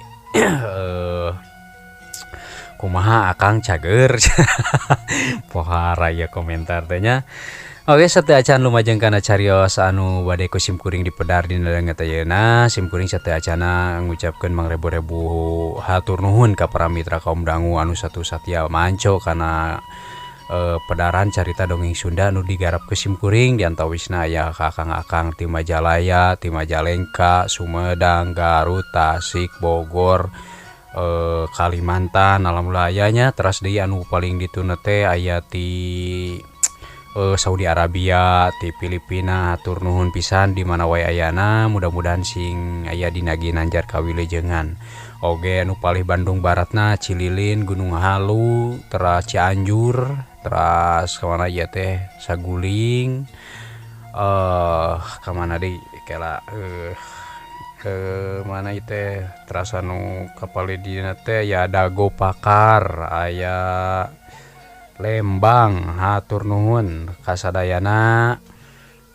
kumaha akang cager pohara ya komentar teh nya. Oke, sateu acan lumajeng kana carios anu bade ku simkuring dipedar dina danget ayeuna. Simkuring sateu acana ngucapkeun mangrebu-rebu hatur nuhun ka para mitra kaum dangu anu satu satia manco kana pedaran carita dongeng Sunda nu digarap ke simkuring. Diantawisna aya kakang-akang ti Majalaya, ti Majalengka, Sumedang, Garut, Tasik, Bogor, Kalimantan, alhamdulillah aya nya. Teras deui anu paling dituna teh aya ti Saudi Arabia, ti Filipina. Hatur nuhun pisan di mana wae ayana, mudah-mudahan sing aya dina ginanjar kawilujengan. Oge anu palih Bandung Baratna, Cililin, Gunung Halu, teras Cianjur, teras kemana ieu teh Saguling, kemana deui kela ke mana ieu teh teras anu kapalih dina teh ya Dago Pakar, aya Lembang. Hatur nuhun kasadayana.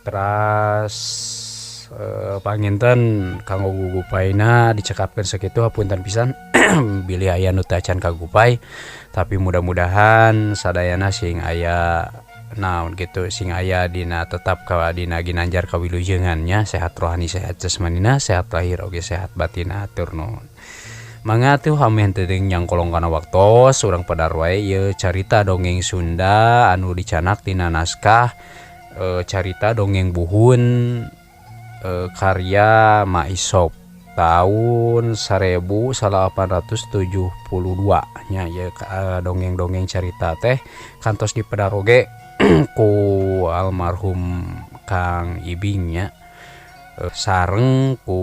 Teras panginten kanggo gugupaina dicekapkeun sakitu, hapunten pisan bilih aya nu teu acan kagupay, tapi mudah-mudahan sadayana sing aya naon gitu, sing aya dina tetap ka dina ginanjar kawilujengan nya, sehat rohani, sehat jasmanina, sehat lahir oge sehat batina. Hatur nuhun. Mangga atuh ameh teu nyangkolong kana waktos, urang pedar wae ieu carita dongeng Sunda anu dicanak tina naskah carita dongeng buhun karya Maisop tahun 1872 nya. Ieu dongeng-dongeng carita teh kantos dipedar oge ku almarhum Kang Ibing nya, sareng ku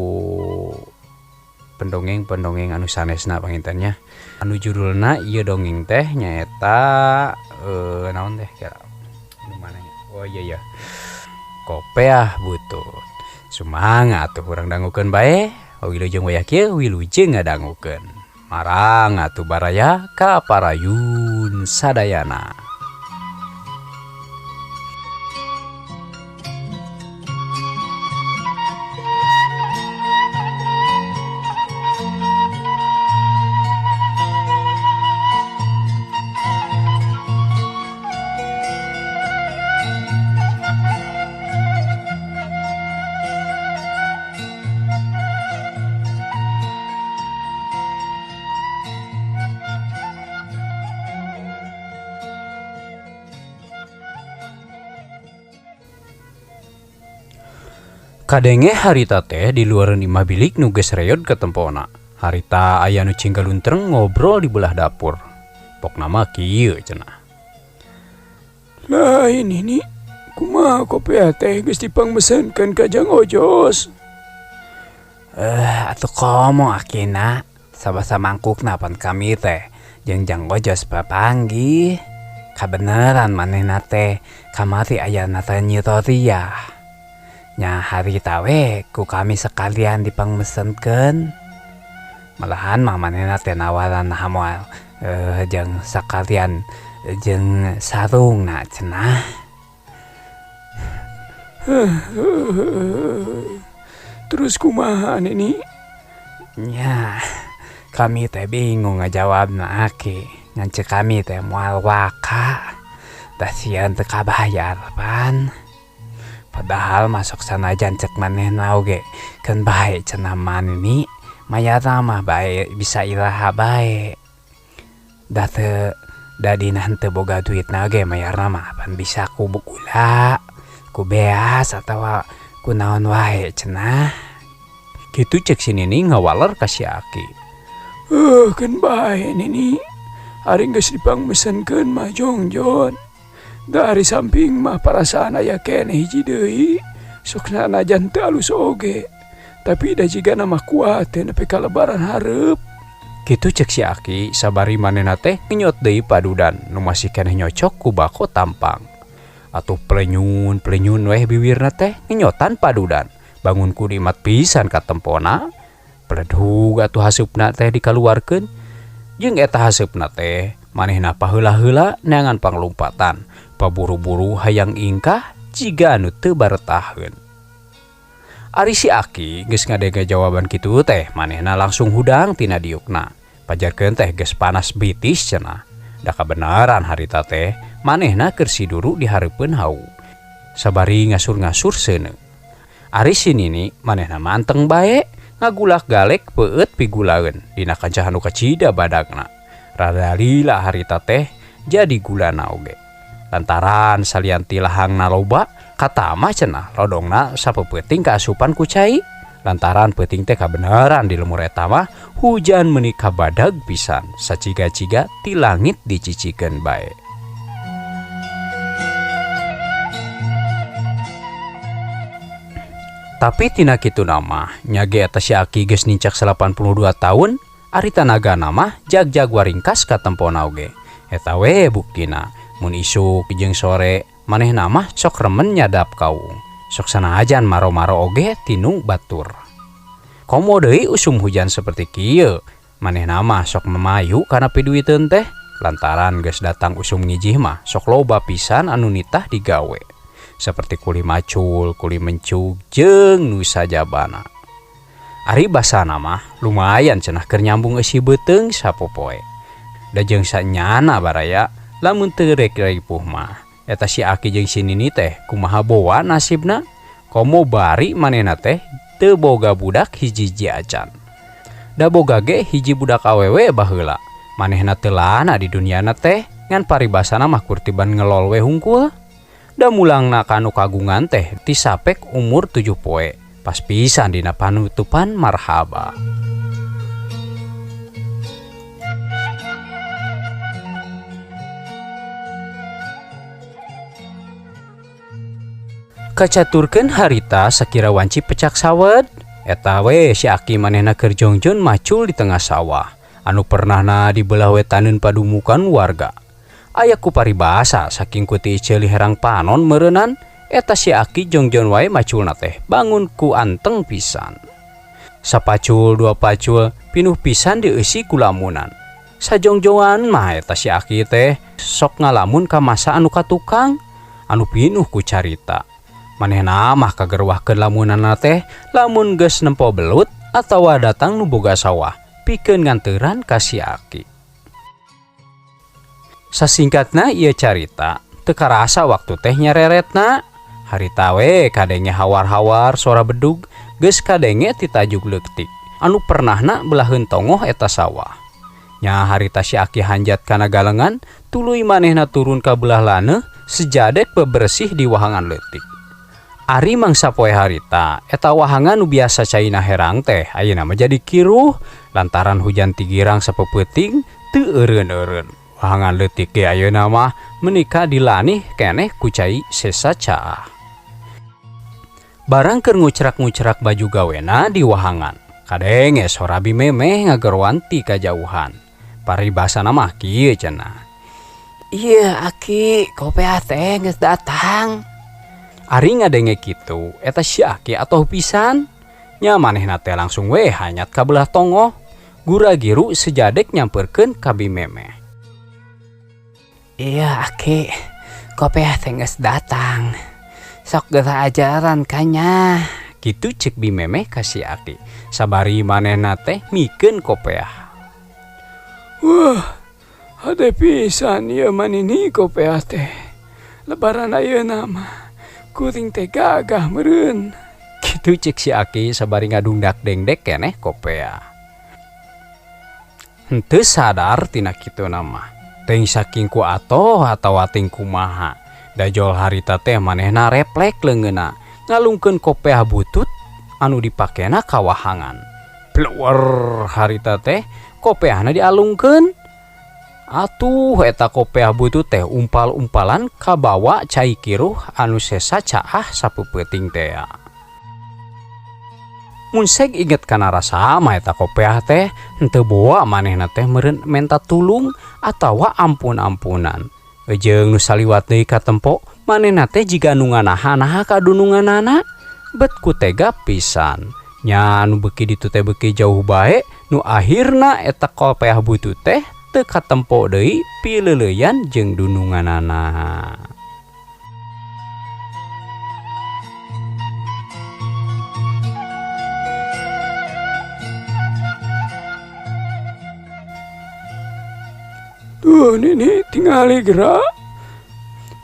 pendongeng-pendongeng anu sanesna pangintennya. Anu judulna ieu dongeng teh nyaeta naon teh kira nu mana nya? Oh iya ya, Kopeah Butut. Sumangga atuh urang dangukeun bae. Wilujeng wayah kieu wilujeng ngadangukeun. Marang atuh baraya ka parayun sadayana. Kadenge harita teh di luareun imah bilik nu geus reyod katempona. Harita aya nu cinggaluntreng ngobrol di belah dapur. Pokna mah kieu cenah. Lain ini kumaha kopiah teh geus dipangmesenkeun ka Jang Ojos. Atuh komo akina sabasa mangkukna pan kami teh jeung Jang Ojos papanggih. Kabeneran manehna teh kamari aya nata nyitoria. Nya harita we ku kami sekalian dipangmesenkeun. Malahan mah manehna teh nawaran moal jeung sakalian jeung sarungna cenah. Terus kumaha Nini? Nya kami teh bingung ngajawabna aki. Ngan ceuk kami teh moal waka. Da sieun teu kabayar pan. Padahal masuk sanajan cek manehna oge keun bae cenah mah Nini. Mayarna mah bae bisa iraha bae. Da teu da dina henteu boga duitna ge mayarna mah pan bisa ku gula, ku beas atawa ku naon wae cenah. Kitu cek si Nini ngawaler ka si Aki. Keun bae Nini. Ari geus dipangmesenkeun mah jongjon. Da ari samping mah parasaan aya keneh hiji deui. Sok sanajan teu alus oge. Tapi da jigana mah kuat teh nepi ka lebaran hareup. Kitu cek si Aki sabari manehna teh ngenyot deui padudan nu masih keneh nyocok ku bako tampang. Atuh pelenyun-pelenyun weh biwirna teh ngenyotan padudan. Bangun ku dimat pisan katempona. Peledug atuh haseupna teh dikaluarkeun. Jeung eta haseupna teh manehna paheula-heula neangan panglumpatan. Paburu-buru hayang ingkah jiga anu teu baretaheun. Ari si Aki geus ngadenge jawaban kitu teh manehna langsung hudang tina diukna. Pajarkeun teh geus panas bitis cenah. Da kabeneran harita teh manehna keur siduru di hareupeun hau. Sabari ngasur-ngasur seuneu. Ari si Nini manehna manteng bae ngagulak-galek peueut pigulaeun dina kancah anu kacida badagna. Rada lila harita teh jadi gulana oge. Lantaran salian ti lahangna loba katama cenah lodongna sapeupeting kaasupan ku cai. Lantaran peuting teh kabeneran di lemur eta mah hujan meuni kabadag pisan saciga-ciga ti langit dicicikeun bae. Tapi tina kitu mah nya ge eta si Aki geus nincak 82 tahun, ari tanagana mah jag-jag waringkas katempona oge. Eta we buktina mun isuk jeung sore manehna mah sok remen nyadap kaung. Sok sanajan maro-maro oge tinu batur. Komo deui usum hujan seperti kieu, manehna mah sok memayu kana piduiteun teh. Lantaran geus datang usum ngijih mah sok loba pisan anu nitah digawe. Seperti kuli macul, kuli mencug, jeung nu sajabana. Ari basana mah lumayan cenah keur nyambung eusi beuteung sapopoe. Da jeung sanyana baraya lamun teu rek ripuh mah. Eta si Aki jeung si Nini teh kumaha boa nasibna? Komo bari manehna teh teu boga budak hiji-hiji acan. Da boga ge hiji budak awewe baheula. Manehna teu lana di duniana teh ngan paribasana mah kurtiban ngelol we hungkul. Da mulangna kanu kagungan teh tisapek umur 7 poe. Pas pisan dina panutupan marhaba. Kacaturkeun harita sakira wanci pecak sawed. Eta we si Aki manehna keur jongjon macul di tengah sawah. Anu pernahna di belah wetaneun padumukan warga. Aya ku paribasa saking ku ti ceuli herang panon meureunnan, eta si Aki jongjon wae maculna teh bangun ku anteng pisan. Sapacul dua pacul pinuh pisan dieusi ku lamunan. Sajongjongan mah eta si Aki teh sok ngalamun ka masa anu katukang, anu pinuh ku carita. Manehna mah kagerwahkeun lamunanna teh lamun geus nempo belut atawa datang nu boga sawah pikeun nganteran ka si Aki. Sasingkatna ieu carita teu karasa waktu teh nyareretna. Harita we kadenge hawar-hawar sora bedug geus kadenge ti tajuk leutik anu pernahna belaheun tongoh eta sawah. Nya harita si Aki hanjat kana galengan tuluy manehna turun ka belah laneuh sejadek bebersih di wahangan leutik. Ari mangsa poe harita eta wahangan nu biasa caina herang teh ayeuna mah jadi kiruh lantaran hujan tigirang sapeupeting teu eureun-eureun. Wahangan leutik ge ayeuna mah menika dilanih keneh ku cai sesa caah. Barang keur ngucrak-ngucrak baju gawena di wahangan, kadenge sora Bi Memeh ngageroan ti kajauhan. Paribasana mah kieu cenah. Ieu Aki, kopeah teh geus datang. Ari ngadenge kitu, eta si Aki atoh pisan. Nya manehna teh langsung we hanyat ka belah tongoh. Gura-giru sejadek nyamperkeun ka Bi Memeh. Iya Aki, kopeah teh geus datang. Sok geura ajaran kanya. Kitu cek Bi Memeh ka si Aki. Sabari manehna teh mikeun kopeah. Wah, hade pisan ieu mah nini kopeah teh. Lebaran ayeuna mah kuring teh gagah meureun. Kitu cek si Aki sabari ngadungdak dengdek keneh kopeah. Henteu sadar tina kituna mah. Teuing saking ku atoh atawa ting kumaha. Dajol harita teh manehna reflek leungeunna ngalungkeun kopeah butut anu dipakena ka wahangan. Pluwer harita teh kopeahna dialungkeun. Atuh eta kopeah butut teh umpal-umpalan kabawa cai kiruh anu sesa caah sapeupeting tea. Mun seg inget kana rasa mah eta kopeah teh henteu boa manehna teh meureun menta tulung atawa ampun-ampunan. Jeung nu saliwat deui katempo manehna teh jiga nu nganaha-naha kadununganana bet ku tega pisan. Nya nu beuki ditu teh beuki jauh bae nu akhirna eta kopeah butut teh teu katempo deui pileuleuyan jeung dununganana. Duh nini tingali geura.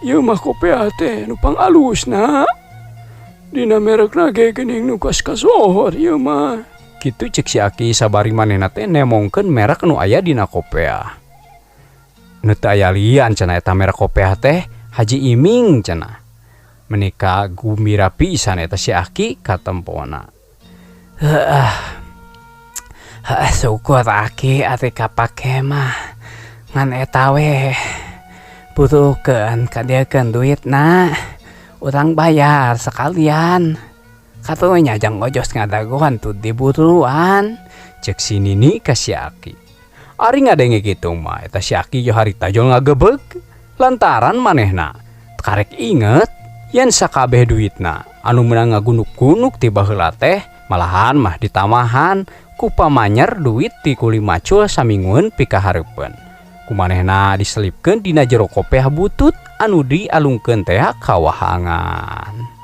Ieu mah kopeah teh nu pangalusna. Dina merekna ge geuning nu kasohor ieu mah. Kitu cek si Aki sabari manehna teh nemongkeun merek nu aya dina kopeah. Nu teu aya lian cenah eta merek kopeah teh Haji Iming cenah. Menika gumbira pisan eta si Aki katempona. Heuh. Heuh syukur Aki ari kapake mah. Ngan eta we butuhkeun kadieukeun duitna. Urang bayar sekalian. Katunya jang ojos ngadagoan tuh diburuan. Cek si Nini ka si Aki. Ari ngadenge kitu mah eta si Aki jo harita jol ngagebeg lantaran manehna karek inget yen sakabeh duitna anu meunang ngagunuk-gunuk ti baheula teh malahan mah ditamahan ku pamanyer duit ti kuli macul saminggueun pikahareupeun. Ku manehna diselipkeun dina jero kopeah butut anu dialungkeun teh ka wahangan.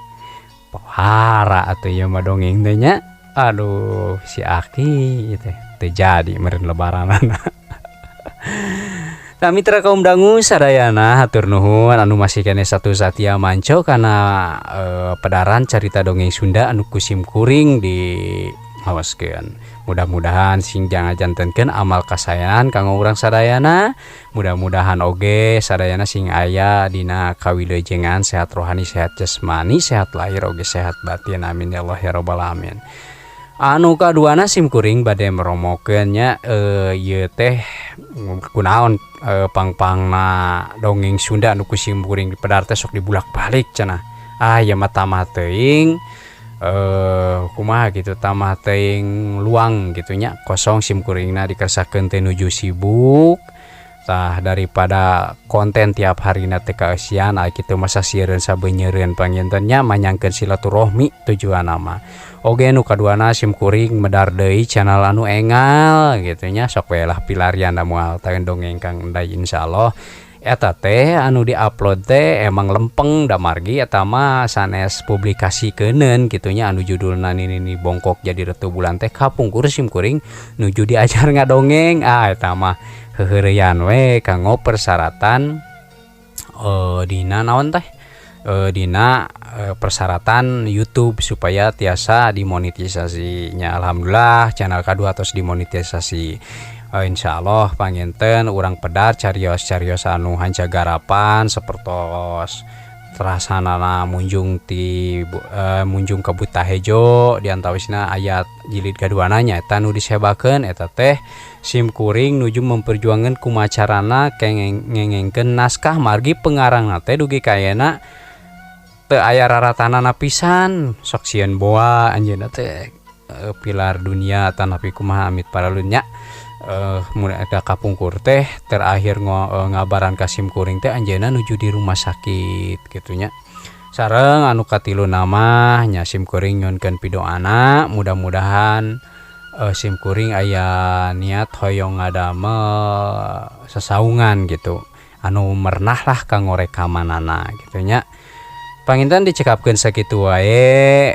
Pohara atuh ieu mah dongeng teh nya. Aduh si Aki teh teu jadi meureun lebaranana. Nah mitra kaum dangu sadayana hatur nuhun anu masih keneh satu satia manco kana pedaran carita dongeng Sunda anu kusim kuring di hawaskeun. Mudah-mudahan sing janganjantenkeun amal kasaean kanggo urang sadayana. Mudah-mudahan oge sadayana sing aya dina kawilujengan sehat rohani, sehat jasmani, sehat lahir oge sehat batin. Amin ya Allah ya rabbal alamin. Anu kaduana sim kuring bade meromokeun nya ieu teh kunaon pangpangna dongeng Sunda anu ku sim kuring dipedar teh sok dibulak-balik cenah. Ah ieu mah tamah teuing kumaha gitu tamah teuing luang gitu nya kosong sim kuringna dikersakeun teh nuju sibuk. Tah daripada konten tiap harina teh kaeusian aya kitu masa sieun sabeunyereun panginten nya manyangkeun silaturahmi tujuanna mah. Oge nu kaduana sim kuring medar deui channel anu engal gitu nya sok we lah pilarian da moal taeun dongeng Kang Enday insyaallah. Eta teh anu diupload teh emang lempeng da margi eta mah sanes publikasi keuneun kitu nya anu judulna nini bongkok jadi retu bulan teh kapungkur sim kuring nuju diajar ngadongeng. Ah eta mah heuheureyan we kanggo persyaratan dina naon teh dina persyaratan YouTube supaya tiasa dimonetisasinya. Alhamdulillah channel kadua tos dimonetisasi. Insyaallah panginten urang pedar carios-carios anu hanca garapan sapertos Terasanana munjung ti munjung ka Buta Hejo diantawisna ayat jilid kaduana nyaeta nu disebakeun eta teh sim kuring nuju memperjuangkeun kumacarana ngengengkeun naskah margi pengarangna teh dugi ka ayeuna teu aya raratanana pisan sok sieun boa anjeunna teh pilar dunia tanapi kumaha amit paralun nya. Mun eta kapungkur teh terakhir ngabaran ka sim kuring teh anjeunna nuju di rumah sakit kitu nya. Sareng anu katilu nama nya sim kuring nyuhunkeun pidoana mudah-mudahan sim kuring aya niat hoyong ngadamel sasaungan gitu anu mernah lah kanggo rekamanana kitu nya. Panginten dicekapkeun sakitu wae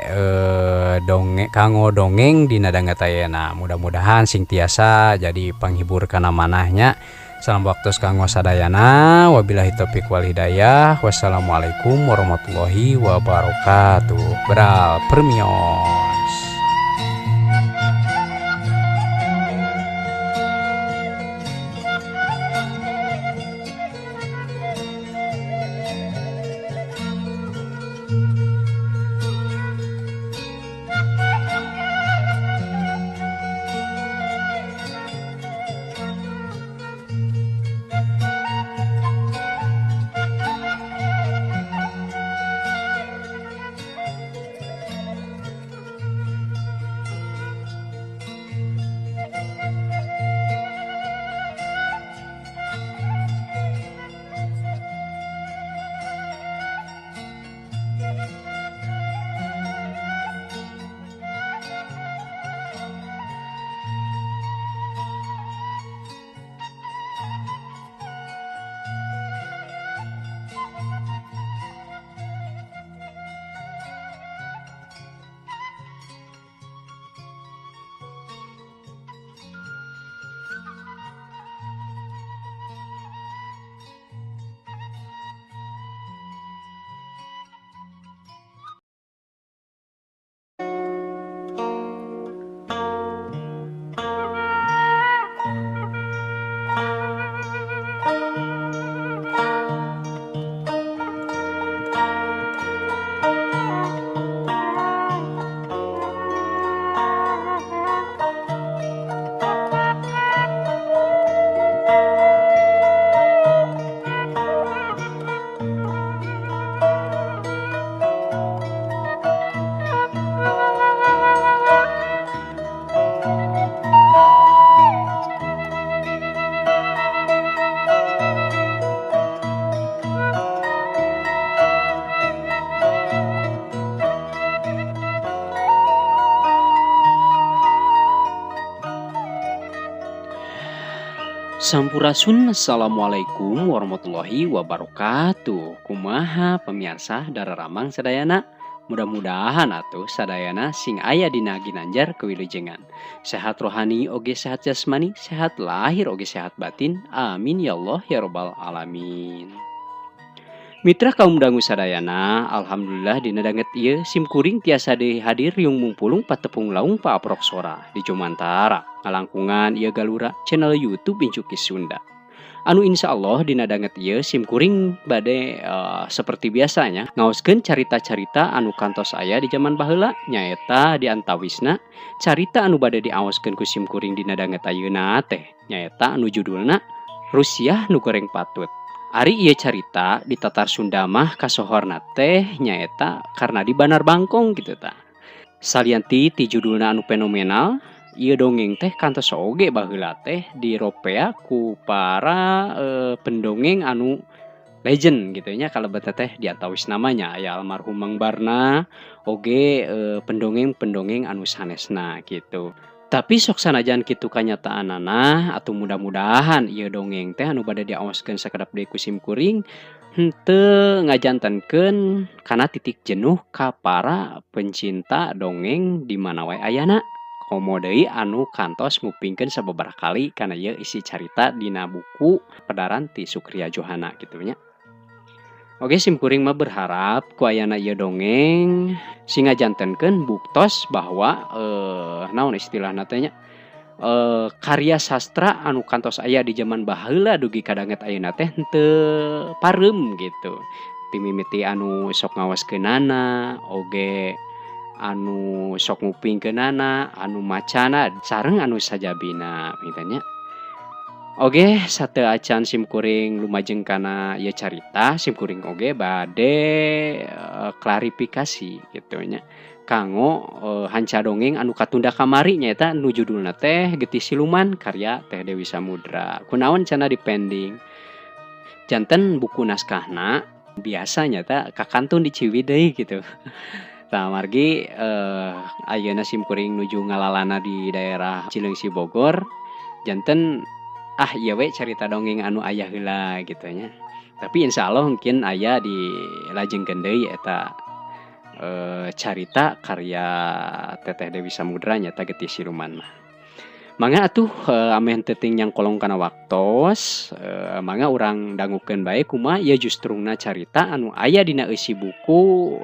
dongeng kanggo dongeng dina danget ayeuna. Mudah-mudahan sing tiasa jadi panghibur kana manahnya. Salam waktu kanggo sadayana. Wabillahi taufik wal hidayah. Wassalamualaikum warahmatullahi wabarakatuh. Beral permios. Sampurasun, assalamualaikum warahmatullahi wabarakatuh. Kumaha pemirsa dararamang sadayana, mudah-mudahan atuh sadayana sing aya dina ginanjar kewilujengan. Sehat rohani oge sehat jasmani, sehat lahir oge sehat batin. Amin ya Allah ya robbal alamin. Mitra kaum dangu sadayana, alhamdulillah dina danget ieu sim kuring tiasa deui hadir riung mungpulung patepung laung paaprok sora di Jomantara ngalangkungan ieu galura channel YouTube Incuki Sunda. Anu insya Allah dina danget ieu sim kuring bade seperti biasanya ngaoskeun carita-carita anu kantos aya di jaman baheula nyaeta di antawisna carita anu bade diaoskeun ku sim kuring dina danget ayeuna teh nyaeta anu judulna Rusiah nu goreng patut. Ari ieu carita di Tatar Sunda mah kasohorna teh nyaeta karena di Banar Bangkong gitu ta. Salianti ti judulna anu fenomenal, ieu dongeng teh kantos oge baheula teh diropea ku para pendongeng anu legend gitu nya kalebet teh diatawis namanya aya almarhum Mang Barna oge pendongeng-pendongeng anu sanesna gitu. Tapi sok sanajan kitu kanyataanana atau mudah-mudahan ieu dongeng teh anu bade diaoskeun sakedap deui ku sim kuring henteu ngajantenkeun kana titik jenuh ka para pencinta dongeng di mana wae ayana. Komo deui anu kantos ngupingkeun sababaraha kali kana ieu isi carita dina buku pedaran ti Sukria Johana kitu nya. Oke, sim kuring mah berharap ku ayana ieu dongeng sing ngajantenkeun buktos bahwa naon istilahna teh nya karya sastra anu kantos aya di zaman baheula dugi ka danget ayeuna teh henteu pareum gitu. Ti mimiti anu sok ngawaskeunana oge anu sok ngupingkeunana, anu macana sareng anu sajabina panginten nya. Oge sateu acan simkuring lumajeng kana ieu carita simkuring oge bade klarifikasi kitu nya kanggo hanca dongeng anu katunda kamari nyaeta nu judulna teh Getih Siluman karya Teh Dewi Samudra. Kunaon cenah dipending? Janten buku naskahna biasa nyata kakantun di Ciwidey gitu. Tah margi ayeuna simkuring nuju ngalalana di daerah Cileungsi Bogor janten ah ieu we carita dongeng anu aya heula gitu nya. Tapi insyaallah mungkin aya dilajengkeun deui eta carita karya Teteh Dewi Samudra nyata Getih Siluman mah. Mangga atuh ameh teu teuing nyangkolong kana waktos, mangga urang dangukeun bae kumaha ieu justrungna carita anu aya dina eusi buku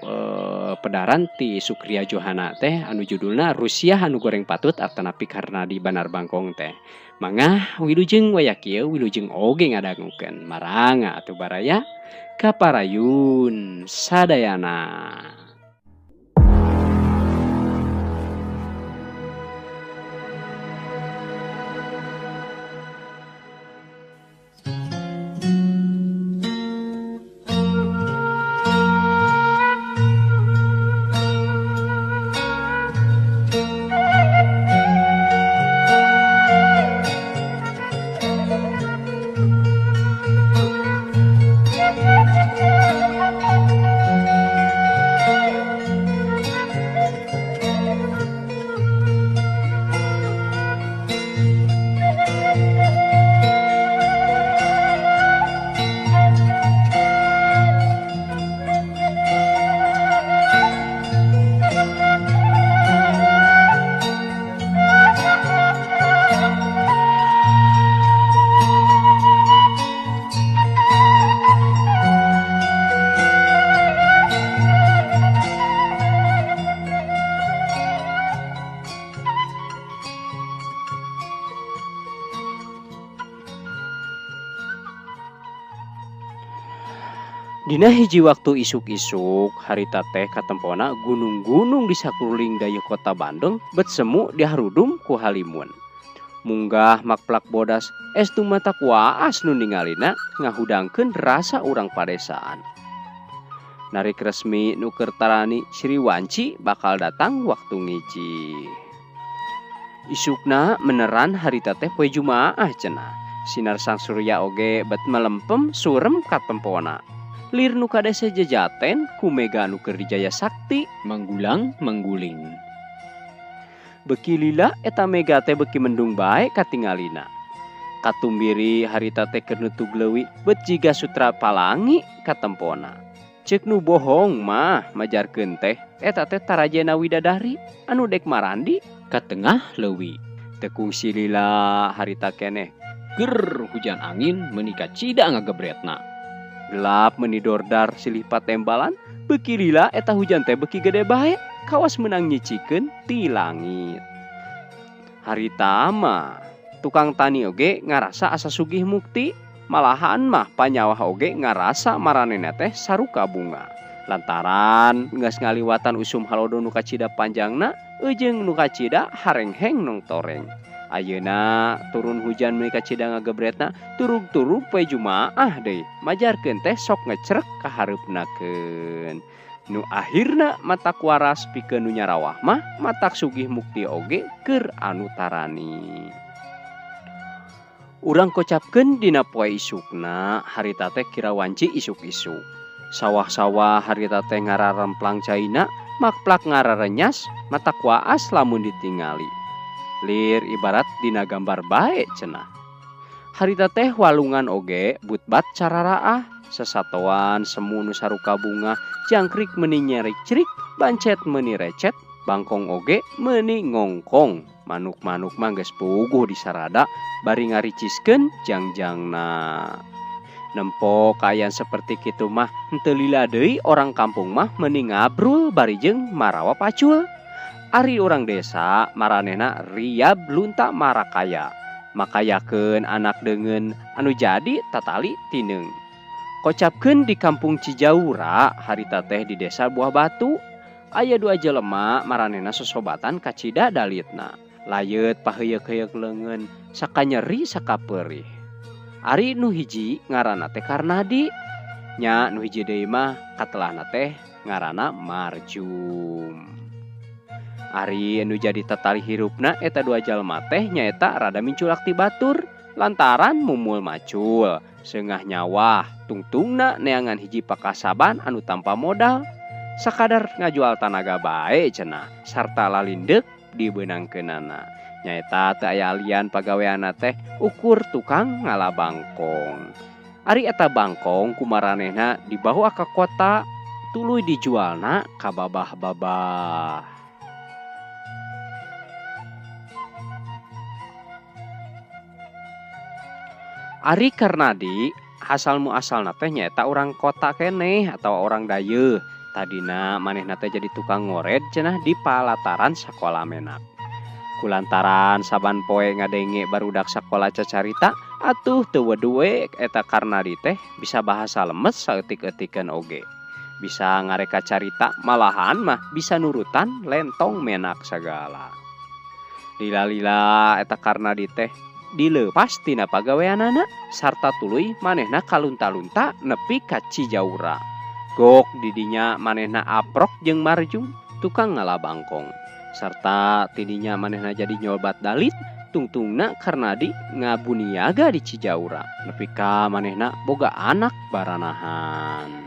pedaran ti Sukria Johana teh anu judulna Rusiah anu goreng patut atanapi karena di Banar Bangkong teh. Mangga wilujeng waya kieu wilujeng oge ngadangukeun. Maranga atuh baraya kaparayun sadayana. Dina hiji waktu isuk-isuk harita teh katempona gunung-gunung di sakuliling dayeuh kota Bandung bet semu diharudum ku halimun. Munggah makplak bodas estu mata kuaas nu ningalina ngahudangkeun rasa urang padesaan. Narik resmi nu keur tarani Sriwanci bakal datang waktu ngiji. Isukna meneran harita teh poe Jumaah cenah. Sinar sang surya oge bet melempem surem katempona. Lir nu kadese jejaten ku mega nu keur dijaya sakti manggulang mangguling. Beki lila eta mega teh beki mendung bae katingalina. Katumbiri harita teh keur nutug leuwi bet jiga sutra palangi katempona. Ceuk nu bohong mah majarkeun teh eta teh tarajena widadari anu dek marandi ka tengah leuwi. Teu kungsi lila harita keneh ger hujan angin meuni kacida ngagebretna. Gelap menidordar silih patembalan beki lila eta hujan teh beki gede bae kawas menang nyicikeun ti langit. Harita mah tukang tani oge ngarasa asa sugih mukti, malahan mah panyawah oge ngarasa maranehna teh saruka bunga. Lantaran geus ngaliwatan usum halodo nu kacida panjangna eujeung nu kacida harengheng nong toreng. Ayeuna turun hujan meuni kacida ngagebretna turug-turug poe Jumaah deui majarkeun teh sok ngecrek ka hareupnakeun. Nu akhirna matak waras pikeun nu nyarawah mah matak sugih mukti oge keur anu tarani. Urang kocapkeun dina poe isukna harita teh kira wanci isuk-isuk. Sawah-sawah harita teh ngararemplang caina makplak ngararenyas matak waas lamun ditingali. Lir ibarat dina gambar bae cenah. Harita teh walungan oge butbat cararaah, sesatoan semu nu saruka bunga, jangkrik meuni nyericrik, bancet meuni recet, bangkong oge meuni ngongkong. Manuk-manuk mah geus puguh disarada bari ngariciskeun jangjangna. Nempo kaayaan seperti kitu mah henteu lila deui orang kampung mah meuni ngabrul bari jeung marawa pacul. Ari urang desa maranehna riab lunta marakaya. Makayakeun anak deungeun anu jadi tatali tineung. Kocapkeun di kampung Cijaura harita teh di desa Buah Batu. Aya dua jelema maranehna sosobatan kacida dalitna. Layeut paheuyeuk-heuyeuk leungeun sakanyeri sakapeurih. Ari nu hiji ngaranna teh Karnadi. Nya nu hiji deui mah katelahna teh ngaranna Marjum. Ari nu jadi tatali hirupna eta dua jalma teh nyaeta rada minculak ti batur lantaran mumul macul. Sengah nyawah tungtungna neangan hiji pakasaban anu tanpa modal sakadar ngajual tanaga bae cenah sarta lalindeuk dibeunangkeunana nyaeta teu aya alian pagaweanna teh ukur tukang ngala bangkong. Ari eta bangkong kumaranehna dibawa ka kota tuluy dijualna ka babah-babah. Ari Karnadi asal muasalna teh nyaeta urang kota keneh atau orang dayeuh. Tadina manehna teh jadi tukang ngored cenah di palataran sakola menak. Kulantaran saban poe ngadenge barudak sakola cacarita atuh teu weduwe eta Karnadi teh bisa bahasa lemes saeutik-eutikeun oge. Bisa ngareka carita malahan mah bisa nurutan lentong menak sagala. Lila-lila eta Karnadi teh dilepas tina pagaweanana sarta tuluy manehna kalunta-lunta nepi ka Cijaura. Gok didinya manehna aprok jeung Marjum tukang ngala bangkong. Sarta tidinya manehna jadi nyobat dalit tungtungna Karnadi ngabuniaga di Cijaura. Nepi ka manehna boga anak baranahan.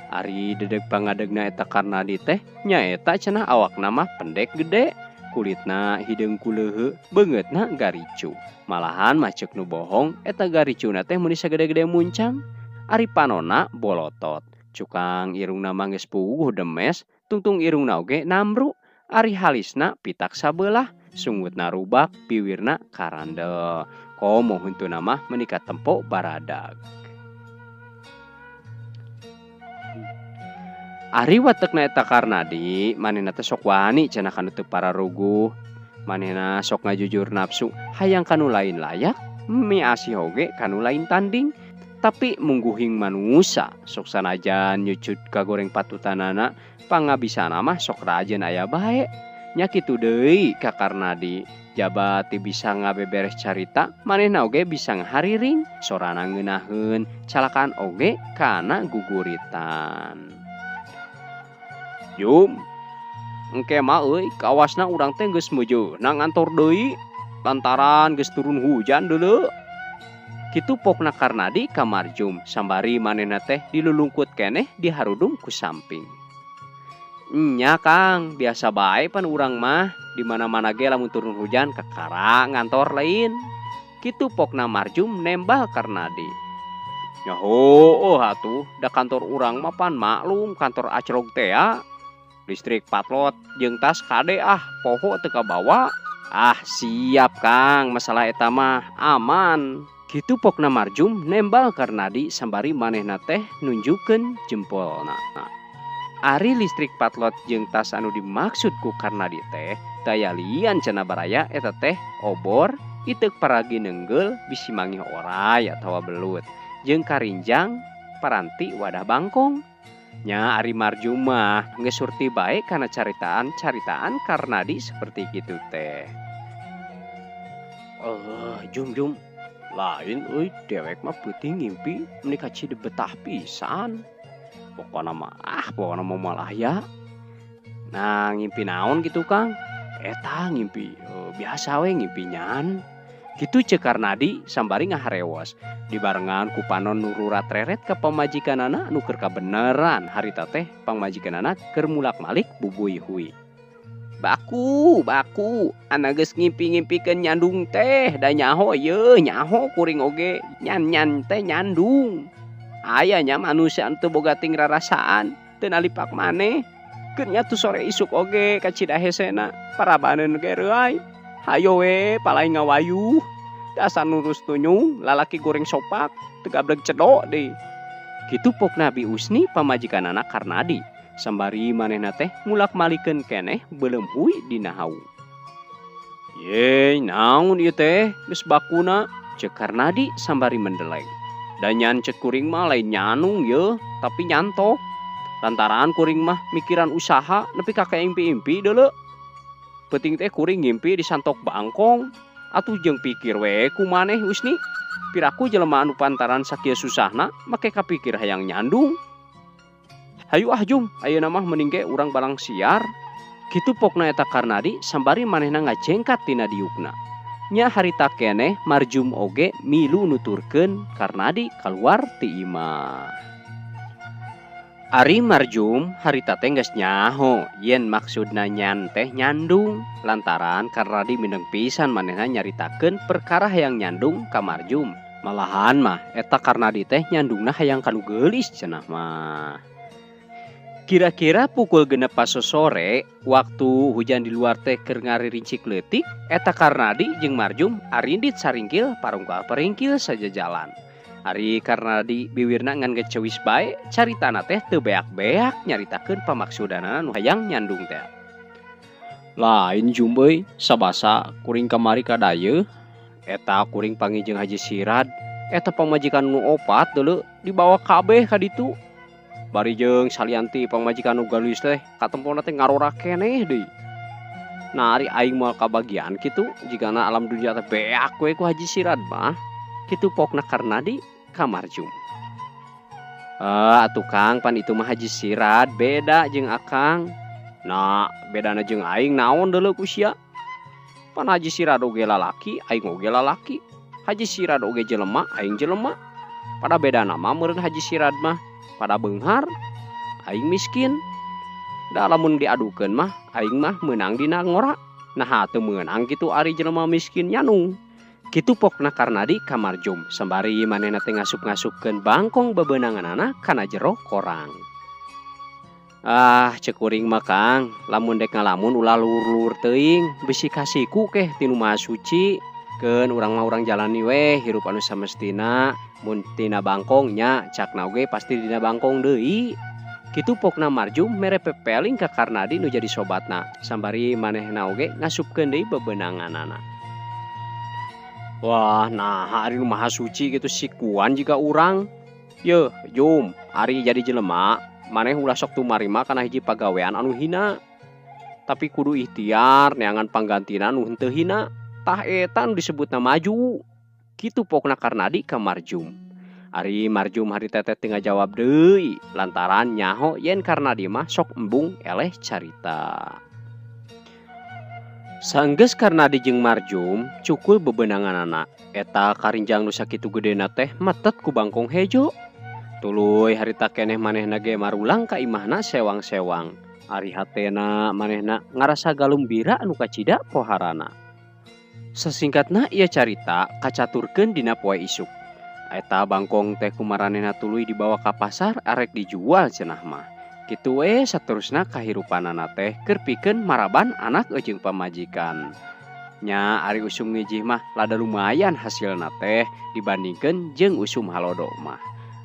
Ari dedeg pangadegna eta Karnadi teh nyaeta cenah awakna mah pendek gede. Kulitna hideung kuleuheu, beungeutna garicu. Malahan mah ceuk nu bohong eta garicuna teh meuni sagede-gede muncang. Ari panona bolotot. Cukang irungna mah geus puguh demes, tungtung irungna oge namru. Ari halisna pitak sabelah, sungutna rubak, biwirna karandel. Komo huntuna mah meuni katempo baradag. Ari watekna eta Karnadi manehna teh sok wani cenah kanu teu pararuguh. Manehna sok ngajujur nafsu hayang kanu lain layak, miasih oge kanu lain tanding. Tapi mungguhing manusa sok sanajan nyucut kagoreng patutanana pangabisana mah sok rajin aya bae. Nya kitu deui ka Karnadi. Jaba ti bisa ngabeberes carita, manehna oge bisa ngahariring, sorana ngeunaheun, calakaan oge kana guguritan. Jum, engke mah euy, kawasna urang teh geus meujeuh na ngantor deui lantaran geus turun hujan deuleu. Kitu pokna Karnadi ka Marjum sambari manehna teh dilulungkut keneh diharudung ku samping. Nya Kang, biasa bae pan urang mah di mana-mana ge lamun turun hujan kakara ngantor lain. Kitu pokna Marjum nembal Karnadi. Nyaho atuh, da kantor urang mah pan maklum kantor acrog teh ya. Listrik patlot jeung tas kade ah poho teu kabawa. Ah siap Kang, masalah eta mah aman. Kitu pokna Marjum nembal Karnadi sambari manehna teh nunjukeun jempolna. Ari listrik patlot jeung tas anu dimaksud ku Karnadi teh daya lian cenah baraya eta teh obor iteuk paragi nenggel bisi mangih oray atawa belut jeung karinjang paranti wadah bangkong. Nya ari Marjum mah geus surti bae kana caritaan-caritaan Karnadi seperti kitu teh. Jum lain euy dewek mah peuting ngimpi meuni ka Cidebetah pisan. Pokona mah moal aya. Nah ngimpi naon gitu Kang? Eta ngimpi biasa we ngimpi nyan. Kitu ceuk Karnadi sambari ngaharewos. Dibarengan ku panon nururat reret ka pamajikanana nu keur kabeneran harita teh pamajikanana keur mulak-malik bubuy hui. Baku, anak geus ngimpi-ngimpikeun nyandung teh da nyaho yeuh nyaho kuring oge nyan-nyan teh nyandung. Aya nya manusia teu boga ting rarasaan teu nalipak maneh. Keur nya tu sore isuk oge ka Cidahesena parabaneun ge reuay. Hayo we palai ngawayuh. Dasar nurus tunyung lalaki goreng sopak teu gableg cedok deui. Kitu pokna Bi Usni pamajikanana Karnadi. Sambari manehna teh mulak-malikeun keneh beuleum hui dina hawu. Ye, naon ieu teh geus bakuna? Ceuk Karnadi sambari mendeleng. Da nyan cek kuring mah lain nyanung ye, tapi nyantok. Lantaran kuring mah mikiran usaha nepi ka impi-impi deuleu. Penting teh kuring ngimpi disantok bangkong. Atuh jeung pikir we ku maneh Usni. Piraku jelema anu pantaran sakieu susahna make kapikir hayang nyandung. Hayu ah Jum, ayeuna mah mending ge urang balang siar. Kitu pokna eta Karnadi sambari manehna ngajengkat tina diukna. Nya harita keneh Marjum oge milu nuturkeun Karnadi kaluar ti imah. Ari Marjum harita teh geus nyaho yen maksudna nyan teh nyandung lantaran Karnadi mindeng pisan manehna nyaritakeun perkara hayang nyandung ka Marjum. Malahan mah eta Karnadi teh nyandungna hayang kanu geulis cenah mah. Kira-kira pukul 6 sore waktu hujan di luar teh keur ngaririncik leutik eta Karnadi jeung Marjum arindit saringkil parungkal peringkil saja jalan. Ari Karnadi biwirna ngan gecewis bae caritana teh teu beak-beak nyaritakeun pamaksudana nu hayang nyandung teh. Lain Jum euy, sabasa kuring kamari ka dayeuh eta kuring panggih jeung Haji Sirad eta pamajikan nu opat deuleu dibawa kabeh ka ditu. Bari jeung salianti pamajikan nu geulis teh katempona teh ngarora keneh deui. Nah ari aing moal kabagian kitu jigana alam dunia teh beak we ku Haji Sirad mah. Kitu pokna Karnadi ka Marjum. Atuh Kang pan itu mah Haji Sirad beda jeung Akang. Nah bedana jeung aing naon deuleu ku sia. Pan Haji Sirad oge lalaki, aing oge lalaki. Haji Sirad oge jelema, aing jelema. Pada bedana mah meureun Haji Sirad mah pada beunghar, aing miskin. Da lamun diadukeun mah aing mah meunang dina ngora. Nah teu meunang kitu ari jelema miskin nyanung. Kitu pokna Karnadi ka Marjum sambari manehna teh ngasup-ngasupkeun bangkong bebeunanganana kana jero korang. Ah cek kuring mah Kang, lamun dek ngalamun ulah luhur-luhur teuing, bisi kasiku keh tinu Maha Suci. Keun urang mah urang jalani weh hirup anu samestina, mun tina bangkong nya cakna oge pasti dina bangkong deui. Kitu pokna Marjum mere pepeling ka Karnadi nu jadi sobatna, sambari manehna oge ngasupkeun deui bebeunanganana. Wah, nah ari nu Maha Suci kitu sikuan jiga urang. Yeuh, Jum, ari jadi jelema maneh ulah sok tumarima kana hiji pagawean anu hina. Tapi kudu ikhtiar neangan panggantina nu henteu hina. Tah eta nu disebutna maju. Kitu pokna Karnadi ka Marjum. Ari Marjum harita teh teu ngajawab deui lantaran nyaho yen Karnadi mah sok embung eleh carita. Sanggeus Karnadi jeung Marjum cukul bebeunanganana. Eta karinjang nu sakitu gedena teh metet ku bangkong hejo. Tuluy harita keneh manehna ge marulang ka imahna sewang-sewang. Ari hatena manehna ngarasa galumbira anu kacida poharana. Sasingkatna ieu carita kacaturkeun dina poe isuk. Eta bangkong teh kumaranehna tuluy dibawa ka pasar arek dijual cenah mah. Kitu we saterusna kahirupanana teh keur pikeun maraban anak jeung pamajikan. Nya ari usum ngijih mah lada lumayan hasilna teh dibandingkeun jeung usum halodo mah.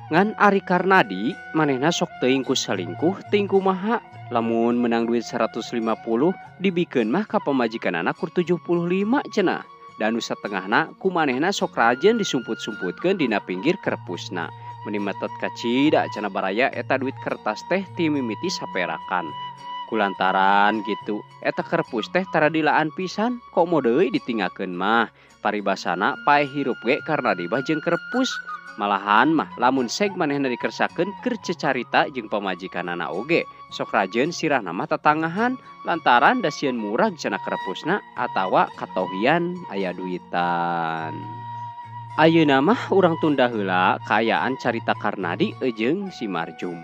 Ngan ari Karnadi manehna sok teuing ku selingkuh teuing kumaha. Lamun menang duit 150 dibikeun mah ka pamajikanana kur 75 cenah. Dan nu satengahna ku manehna sok rajin disumput-sumputkeun dina pinggir kerpusna. Meni metet kacida cenah baraya eta duit kertas teh ti mimiti saperakan. Kulantaran gitu eta kerpus teh tara dilaan pisan komo deui ditinggalkeun mah. Paribasana paeh hirup ge Karnadi bah jeung kerpus. Malahan mah lamun seg manehna dikersakeun keur cecarita jeung pamajikanana oge. Sok rajeun sirahna mah tatangahan lantaran da sieun murag cenah kerpusna atawa katohian aya duitan. Ayeuna mah urang tunda heula kaayaan carita Karnadi jeung si Marjum.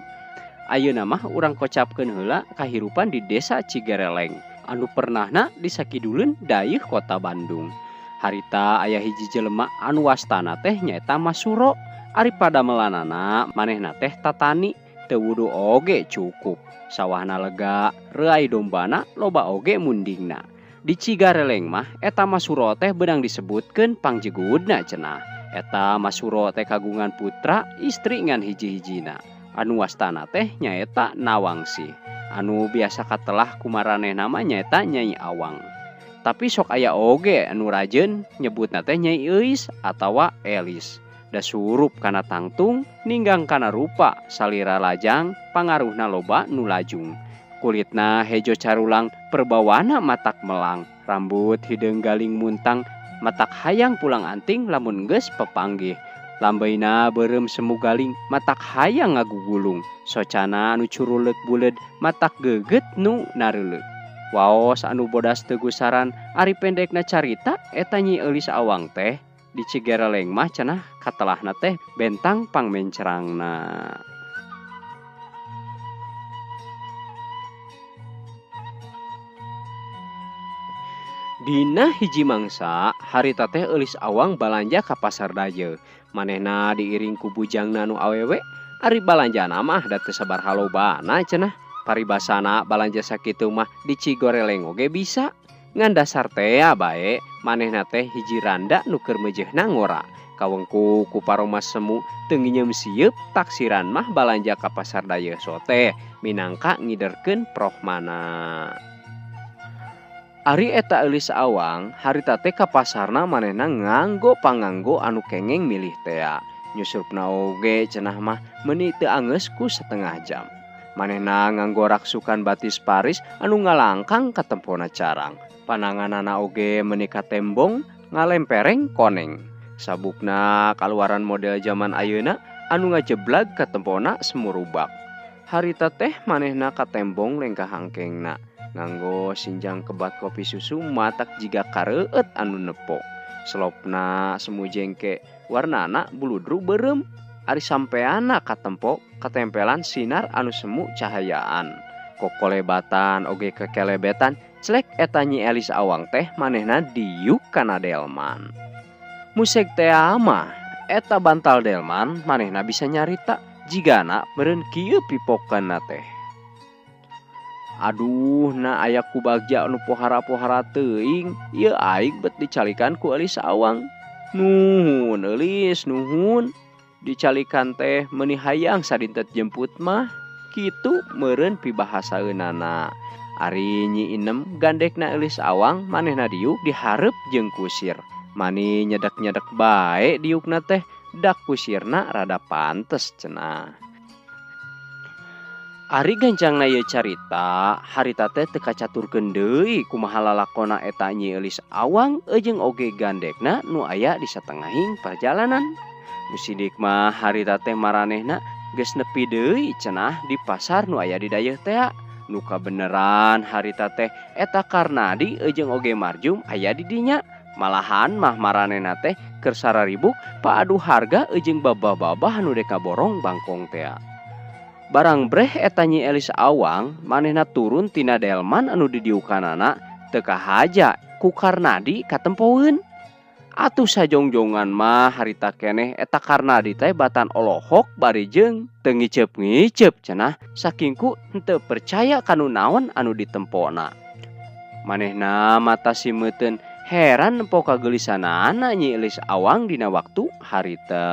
Ayeuna mah urang kocapkeun heula kahirupan di desa Cigereleng anu pernahna disakiduleun dayeuh kota Bandung. Harita aya hiji jelema anu wastana teh nyaeta Masuro. Ari padamelanana manehna teh tatani teu wudu oge cukup. Sawahna lega, reuay dombana loba oge mundingna. Di Cigareleng mah eta Masuro teh beunang disebutkeun pangjegudna cenah. Eta Masuro teh kagungan putra istri ngan hiji-hijina. Anu wastana teh nyaeta Nawangsih. Anu biasa katelah kumaranehna mah nyaeta Nyai Awang. Tapi sok aya oge anu rajeun nyebutna teh Nyai Euis atawa Elis. Da surup kana tangtung ninggang kana rupa salira lajang pangaruhna loba nu lajung. Kulitna hejo carulang perbawana matak melang, rambut hideung galing muntang matak hayang pulang anting lamun geus pepanggih. Lambeina beureum semu galing matak hayang ngagugulung, socana anu curuleuk buleud matak geugeut nu nareuleuk. Waos anu bodas teu gusaran ari pendekna carita eta Nyi Eulis Awang teh di Cigereleng mah cenah katelahna teh bentang pangmencerangna. Dina hiji mangsa harita teh Eulis Awang balanja ka pasar Dayeuh. Manehna diiring ku bujangna nu awewe, ari balanjana mah da teu sabaraha lobana cenah. Paribasana balanja sakitu mah di Cigoreleng oge bisa. Ngan dasar tea bae manehna teh hiji randa nu keur meujeuhna ngora. Kawengku ku paroma semu teu nginyeum sieup taksiran mah balanja ka pasar Dayeuh sote minangka ngiderkeun prohmana. Ari eta Eulis Awang harita teh ka pasarna manehna nganggo panganggo anu kengeng milih tea. Nyusupna oge cenah mah meuni teu anggeus ku setengah jam. Manehna nganggo raksukan batis Paris anu ngalangkang katempona carang. Pananganana oge meuni katembong ngalempereng koneng. Sabukna kaluaran model zaman ayeuna anu ngajeblag katempona semurubak. Harita teh manehna katembong lengkah hangkengna. Nganggo sinjang kebat kopi susu matak jiga kareueut anu nepo. Selopna semu jengke warnana buludru beureum. Ari sampeana katempo katempelan sinar anu semu cahayaan. Kokolebatan oge kekelebetan celek eta Nyi Elis Awang teh manehna diuk kana delman. Musik tea mah eta bantal delman manehna bisa nyarita jigana meureun kieu pipokeunna teh. Aduh na aya ku bagja anu pohara-pohara teuing ieu aing bet dicalikan ku Eulis Awang. Nuhun Eulis nuhun. Dicalikan teh meuni hayang sadinten jemput mah kitu meureun pibahasaeunana. Ari Nyi Inem gandekna Eulis Awang manehna diuk dihareup jeung kusir. Mani nyedek-nyedek bae diukna teh dak kusirna rada pantes cenah. Ari gancangna ieu carita harita teh teu kacaturkeun deui kumaha lalakona eta Nyi Eulis Awang jeung oge gandekna nu aya di satengahing perjalanan. Nu sidik mah harita teh maranehna geus nepi deui cenah di pasar nu aya di Dayeuh tea. Nu kabeneran harita teh eta Karnadi jeung oge Marjum aya di dinya. Malahan mah maranehna teh keur sararibuk paadu harga jeung babah-babah nu deka borong bangkong tea. Barang breh eta Nyi Elis Awang manehna turun tina delman anu didiukanana teu kahaja ku Karnadi katempoeun. Atuh sajongjongan mah harita keneh eta Karnadi teh batan olohok bari jeung teu ngiceup-ngiceup cenah saking ku henteu percaya kanu naon anu ditempona. Manehna mata simeuteun heran nempo kageulisanana Nyi Elis Awang dina waktu harita.